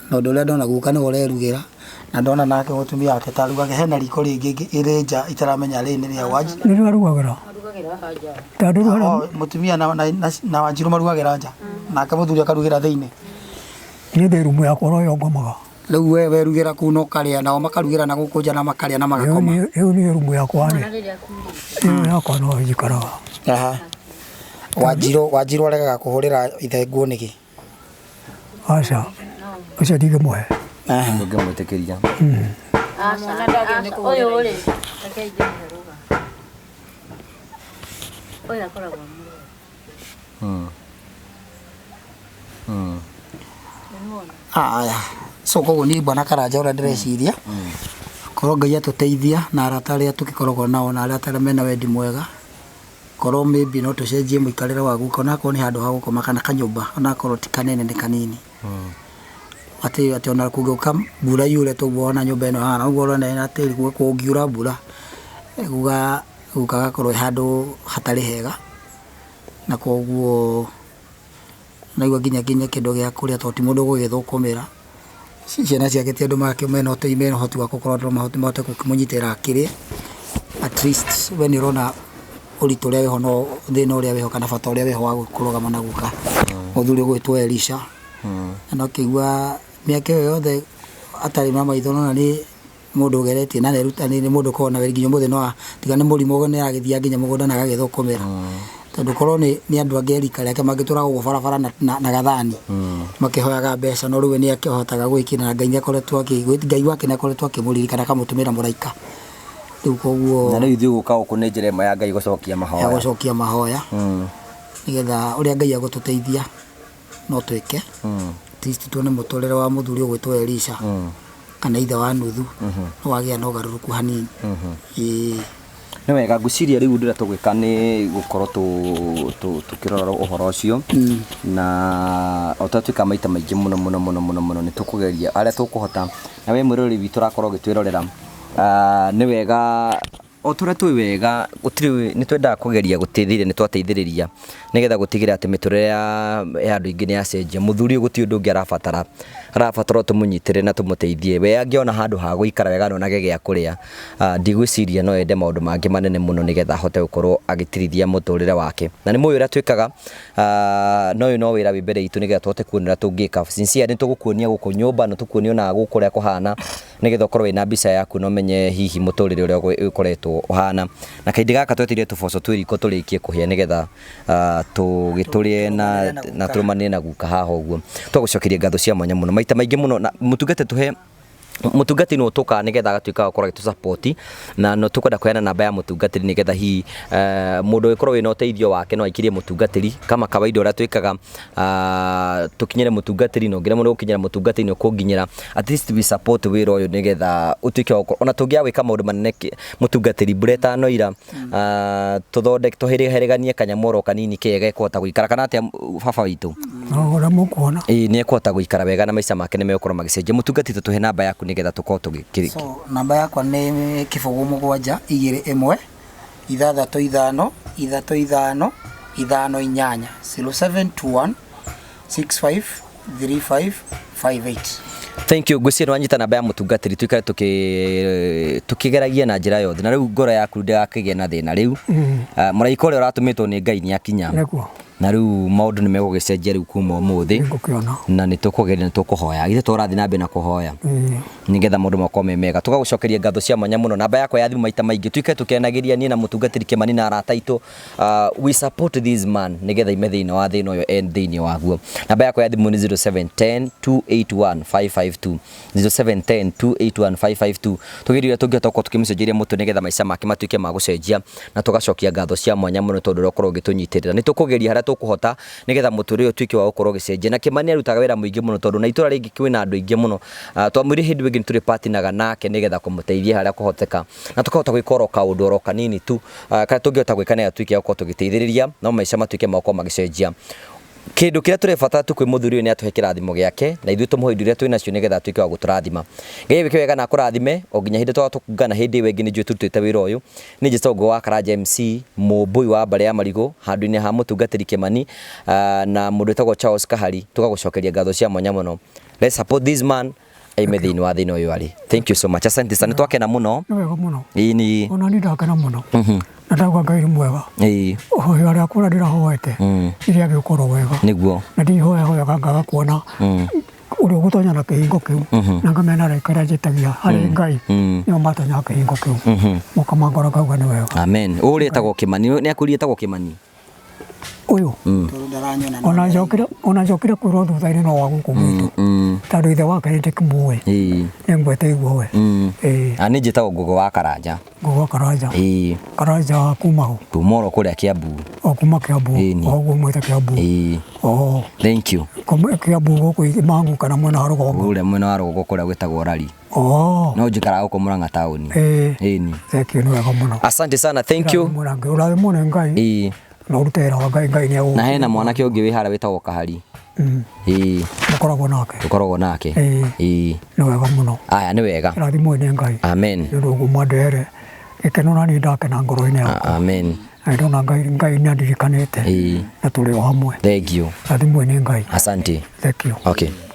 na ũndũ ũrĩa ndona guka nĩwe ũrerugĩra na ndona nake mũtumia wake tarugage hena riko rĩngĩ ĩrĩ nja itaramenya rĩrĩ nĩ rĩa Wanji. Nĩrĩo arugagĩra. Tondũ rĩu harĩa Oh, mũtumia na Wanjirũ marugagĩra nja nake mũthuri akarugĩra thĩinĩ. Niĩ ndĩ rumu yakwa oro ĩyo ngomaga. Rĩu we werugĩra kuu na ũkarĩa nao makarugĩra na gũkũ nja na makarĩa na Rĩu magakoma. Rĩu niĩ rumu yakwa rĩ, ĩyo yakwa no njikaraga. Aha. Wanjirũ aregaga kũhũrĩra ithe nguo nĩkĩ? Aca, ũcio ndingĩmũhe. Aha. Ndũngĩmwĩtĩkĩria. Ũyũ rĩ, reke ingĩmũhe rũgano. Ũyũ akoragwo mũrwaru. Aya. So koguo niĩ bwana Karanja ũrĩa ndĩreciria korwo Ngai atũteithia na arata arĩa tũgĩkoragwo nao na arĩa arĩa mena wendi mwega korwo maybe no tũcenjie mũikarĩre wa guka onakorwo nĩ handũ ha gũkoma kana kanyũmba onakorwo ti kanene nĩ kanini atĩ ona kũngĩũka mbura yure toguo ona nyũmba ĩno hana ũguo ũrona ĩna tĩri kũngiura mbura guka guka agakorwo e handũ hatarĩ hega na koguo naigua nginya nginya kĩndũ gĩa kũrĩa tondũ ti mũndũ ũgũgĩthũkũmĩra ciana ciake ti andũ mena ũtei mena ũhoti wa gũkorwo no mahote gũkĩmũnyitĩrĩra akĩrĩe at least we nĩ ũrona ũritũ ũrĩa wĩho no thĩna ũrĩa wĩho kana bata ũrĩa wĩho wa kũrũgama na guka mũthuri ũgwĩtwo Elisha na no kĩigua mĩaka ĩyo yothe atarĩ na maitho nona nĩ mũndũ ũgeretie na nĩerutanĩirie nĩ mũndũ ũkoragwo na wendi nginya ũmũthĩ no tiga nĩ mũrimũ nĩ aragĩthiaga nginya mũgũnda na agagĩthũkũmĩra tondũ korwo nĩ andũ angĩ a rika rĩake mangĩtũraga ũguo barabara na gathani makĩhoyaga mbeca no rĩu we nĩ akĩhotaga gwĩkĩra na Ngai nĩakoretwo Ngai wake nĩakoretwo akĩmũririkana akamũtũmĩra mũraika rĩu koguo Na rĩu ithuĩ gũka gũkũ nĩ njĩra ĩmwe ya Ngai gũcokia ya mahoya. gũcokia mahoya nĩgetha ũrĩa Ngai agũtũteithia no twĩke at least tuone mũtũrĩre wa mũthuri ũgwĩtwo Elisha kana ithe wa nuthu no wagĩa na ũgarũrũku hanini. Ĩĩ. Nĩ wega ngwĩciria rĩu ũndũ ũrĩa tũgwĩka nĩ gũkorwo tũkĩrora ũhoro ũcio na o ta twĩkaga maita maingĩ mũno mũno mũno mũno mũno nĩ tũkũgeria arĩa tũkũhota na we mwĩroreri witũ ũrakorwo ũgĩtwĩrorera nĩ wega o ta ũrĩa tũĩ wega gũtirĩ nĩ twendaga kũgeria gũteithĩrĩria nĩ twateithĩrĩria nĩgetha gũtigĩrĩra atĩ mĩtũrĩre ya andũ aingĩ nĩ yacenjia. Mũthuri ũyũ gũtirĩ ũndũ ũngĩ arabatara arabatara o tũmũnyitĩrĩre na tũmũteithie we angĩona handũ ha gũikara wega na onage gĩa kũrĩa ndigwĩciria no ende maũndũ mangĩ manene mũno nĩgetha ahote gũkorwo agĩtirithia mũtũrĩre wake na nĩ mũĩ ũrĩa twĩkaga no ũyũ no wĩra wĩ mbere itũ nĩgetha tũhote kuona ũrĩa tũngĩka. Sincere nĩ tũgũkuonia gũkũ nyũmba na tũkuonie ona gũkũ ũrĩa kũhana nĩgetha ũkorwo wĩna mbica yaku na ũmenye hihi mũtũrĩre ũrĩa ũkoretwo ũhana na kahinda gaka twetereire tũboco twĩ riko tũrĩkie kũhĩa nĩgetha tũgĩtũrĩe na tũrũmanĩre na guka haha ũguo. Twagũcokeria ngatho cia mwanya mũno maita maingĩ mũno na mũtungate tũhe mũtungatĩri no tũkaga nĩgetha agatuĩka wa gũkorwo agĩtũ na no tũkwenda kũheana namba ya mũtungatĩri nĩgetha hihi mũndũ ũngĩkorwo wĩna ũteithio wake no aikirie mũtungatĩri kama kawaida ũrĩa twĩkaga tũkinyĩre mũtungatĩri na ũngĩremwo nĩ gũkinyĩra mũtungatĩri nĩ ũkũnginyĩra at least we support wĩra ũyũ nĩgetha ũtuĩke wa gũkorwo ona tũngĩaga gwĩka maũndũ manene mũtungatĩri mbura ĩtanoira tũthondeke tũhĩrĩganie kanyamũ oro kanini kega gekũhota gũikara kana atĩa baba witũ? No ũrĩa mũkuona. Ĩĩ nĩ ekũhota gũikara wega na maica make nĩ megũkorwo magĩcenjia. Mũtungatĩri tũhe namba yaku nĩgetha tũkorwo tũgĩkĩrĩkia. So namba yakwa nĩ 0 7 2 1 6 5 3 5 5 8 0721 65 35 58. Thank you ngwĩciria nĩ wanyita namba ya mũtungatĩri tuikare tũkĩgeragia na njĩra yothe na rĩu ngoro yaku ndĩgakĩgĩe na thĩna rĩu mũraika ũrĩa ũratũmĩtwo nĩ Ngai nĩ akinya Nĩguo. na rĩu maũndũ nĩ megũgĩcenjia rĩu kuma ũmũthĩ Nĩngũkĩona. na nĩ tũkũgeria nĩ tũkũhoya githĩ tũrathiĩ na mbere na kũhoya nĩgetha maũndũ makorwo me mega tũgagũcokeria ngatho cia mwanya mũno namba yakwa ya thimũ maita maingĩ tuikare tũkĩanagĩria niĩ na mũtungatĩri Kĩmani na arata aitũ we support this man nĩgetha ime thĩinĩ wa thĩna ũyũ en thĩinĩ waguo namba yakwa ya thimũ nĩ 0710 281 552 0710 281 552 tũgerie ũrĩa tũngĩhota gũkorwo tũkĩmũcenjeria mũtwe nĩgetha maica make matuĩke ma gũcenjia na tũgacokia ngatho cia mwanya mũno tondũ ũrĩa ũkorwo ũgĩtũnyitĩrĩra nĩ tũkũgeria harĩa tũkũhota nĩgetha mũtũrĩre ũyũ ũtuĩke wa gũkorwo ũgĩcenjia na Kĩmani arutaga wĩra mũingĩ mũno tondũ na itũra rĩngĩ kwĩna andũ aingĩ mũno twamwĩrire hĩndĩ ĩngĩ nĩ tũrĩ partneraga nake nĩgetha kũmũteithia harĩa kũhoteka na tũkahota gwĩka oro kaũndũ oro kanini tu karĩa tũngĩhota gwĩka nĩgetha tuĩke a gũkorwo tũgĩteithĩrĩria no maica matuĩke ma gũkorwo magĩcenjia. Kĩndũ kĩrĩa tũrebatara tu kwĩ mũthuri ũyũ nĩ atũhe kĩrathimo gĩake na ithuĩ tũmũhe indo iria twĩ nacio nĩgetha atuĩke wa gũtũrathima. Ngai agwĩke wega na akũrathime o nginya hĩndĩ tũgatũngana hĩndĩ ĩyo ĩngĩ nĩ njũĩ tũrutĩte wĩra ũyũ. Niĩ njĩtagwo Ngũgĩ wa Karanja MC, mũmbũi wa mbarĩ ya Marigũ handũ-inĩ ha mũtungatĩri Kĩmani na mũndũ wĩtagwo Charles Kahari, tũgagũcokeria ngatho cia mwanya mũno. Let's support this man aime thĩinĩ wa thĩna ũyũ arĩ. Thank you so much. Asante sana. Twakena mũno. Nĩ wega mũno. Ĩĩ nĩ. Ona niĩ ndakena mũno. Na ndauga Ngai nĩ mwega. Ĩĩ. Ihoya rĩakwa ũrĩa ndĩrahoete nĩ rĩagĩkorwo wega. Nĩguo. Na ndihoyahoyaga ngaga kuona ũrĩa ũgũtonya na kĩhingo kĩu na ngamenya araika arĩa njĩtagia harĩ Ngai nĩo matonyaga kĩhingo kĩu mũkamangora ngauga nĩ wega. Amen. Ũrĩa etagwo Kĩmani, nĩ akwĩrire etagwo Kĩmani. Ũyũ Tondũ ndaranyona no ona njokire ona njokire kwĩrwo thutha-inĩ no wa gũkũ gwitũ tondũ ithe wake nĩ ndĩkĩmũĩ Ĩĩ. nĩ ngwete igua we. Ĩĩ. Na niĩ njĩtagwo Ngũgĩ wa Karanja. Ngũgĩ wa Karanja. Ĩĩ. Karanja kuma hũ? Kuma oro kũrĩa Kiambu. O kuma Kiambu. Ĩni. O ũguo mwĩte Kiambu. Ĩĩ. O. Thank you. Kiambu gũkũ Mang'u kana mwena wa rũgongo? Kũrĩa mwena wa rũgongo kũrĩa gwĩtagwo Rari. O. No njikaraga gũkũ Murang'a taũni. Ĩĩ. Ĩni. Thank you, nĩ wega mũno. Asante sana, thank you. Ũrathimwo nĩ Ngai. Ĩĩ. Na ũrute wĩra wa Ngai, Ngai nĩ Na hena mwanake ũngĩ wĩ harĩa wĩtagwo Kahari. Ĩĩ. Mũkoragwo nake. Tũkoragwo nake. Ĩĩ. Ĩĩ. Nĩ wega mũno. Aya nĩ wega. Rathimwo nĩ Ngai. Amen. Nĩ ũndũ ũguo mwandehere gĩkeno na niĩ ndakena ngoro-inĩ yakwa. Amen. Na ndona Ngai Ngai nĩ andirikanĩte. Ĩĩ. Na tũrĩ o hamwe. Thank you. Rathimwo nĩ Ngai. Asante. Thank you. Okay.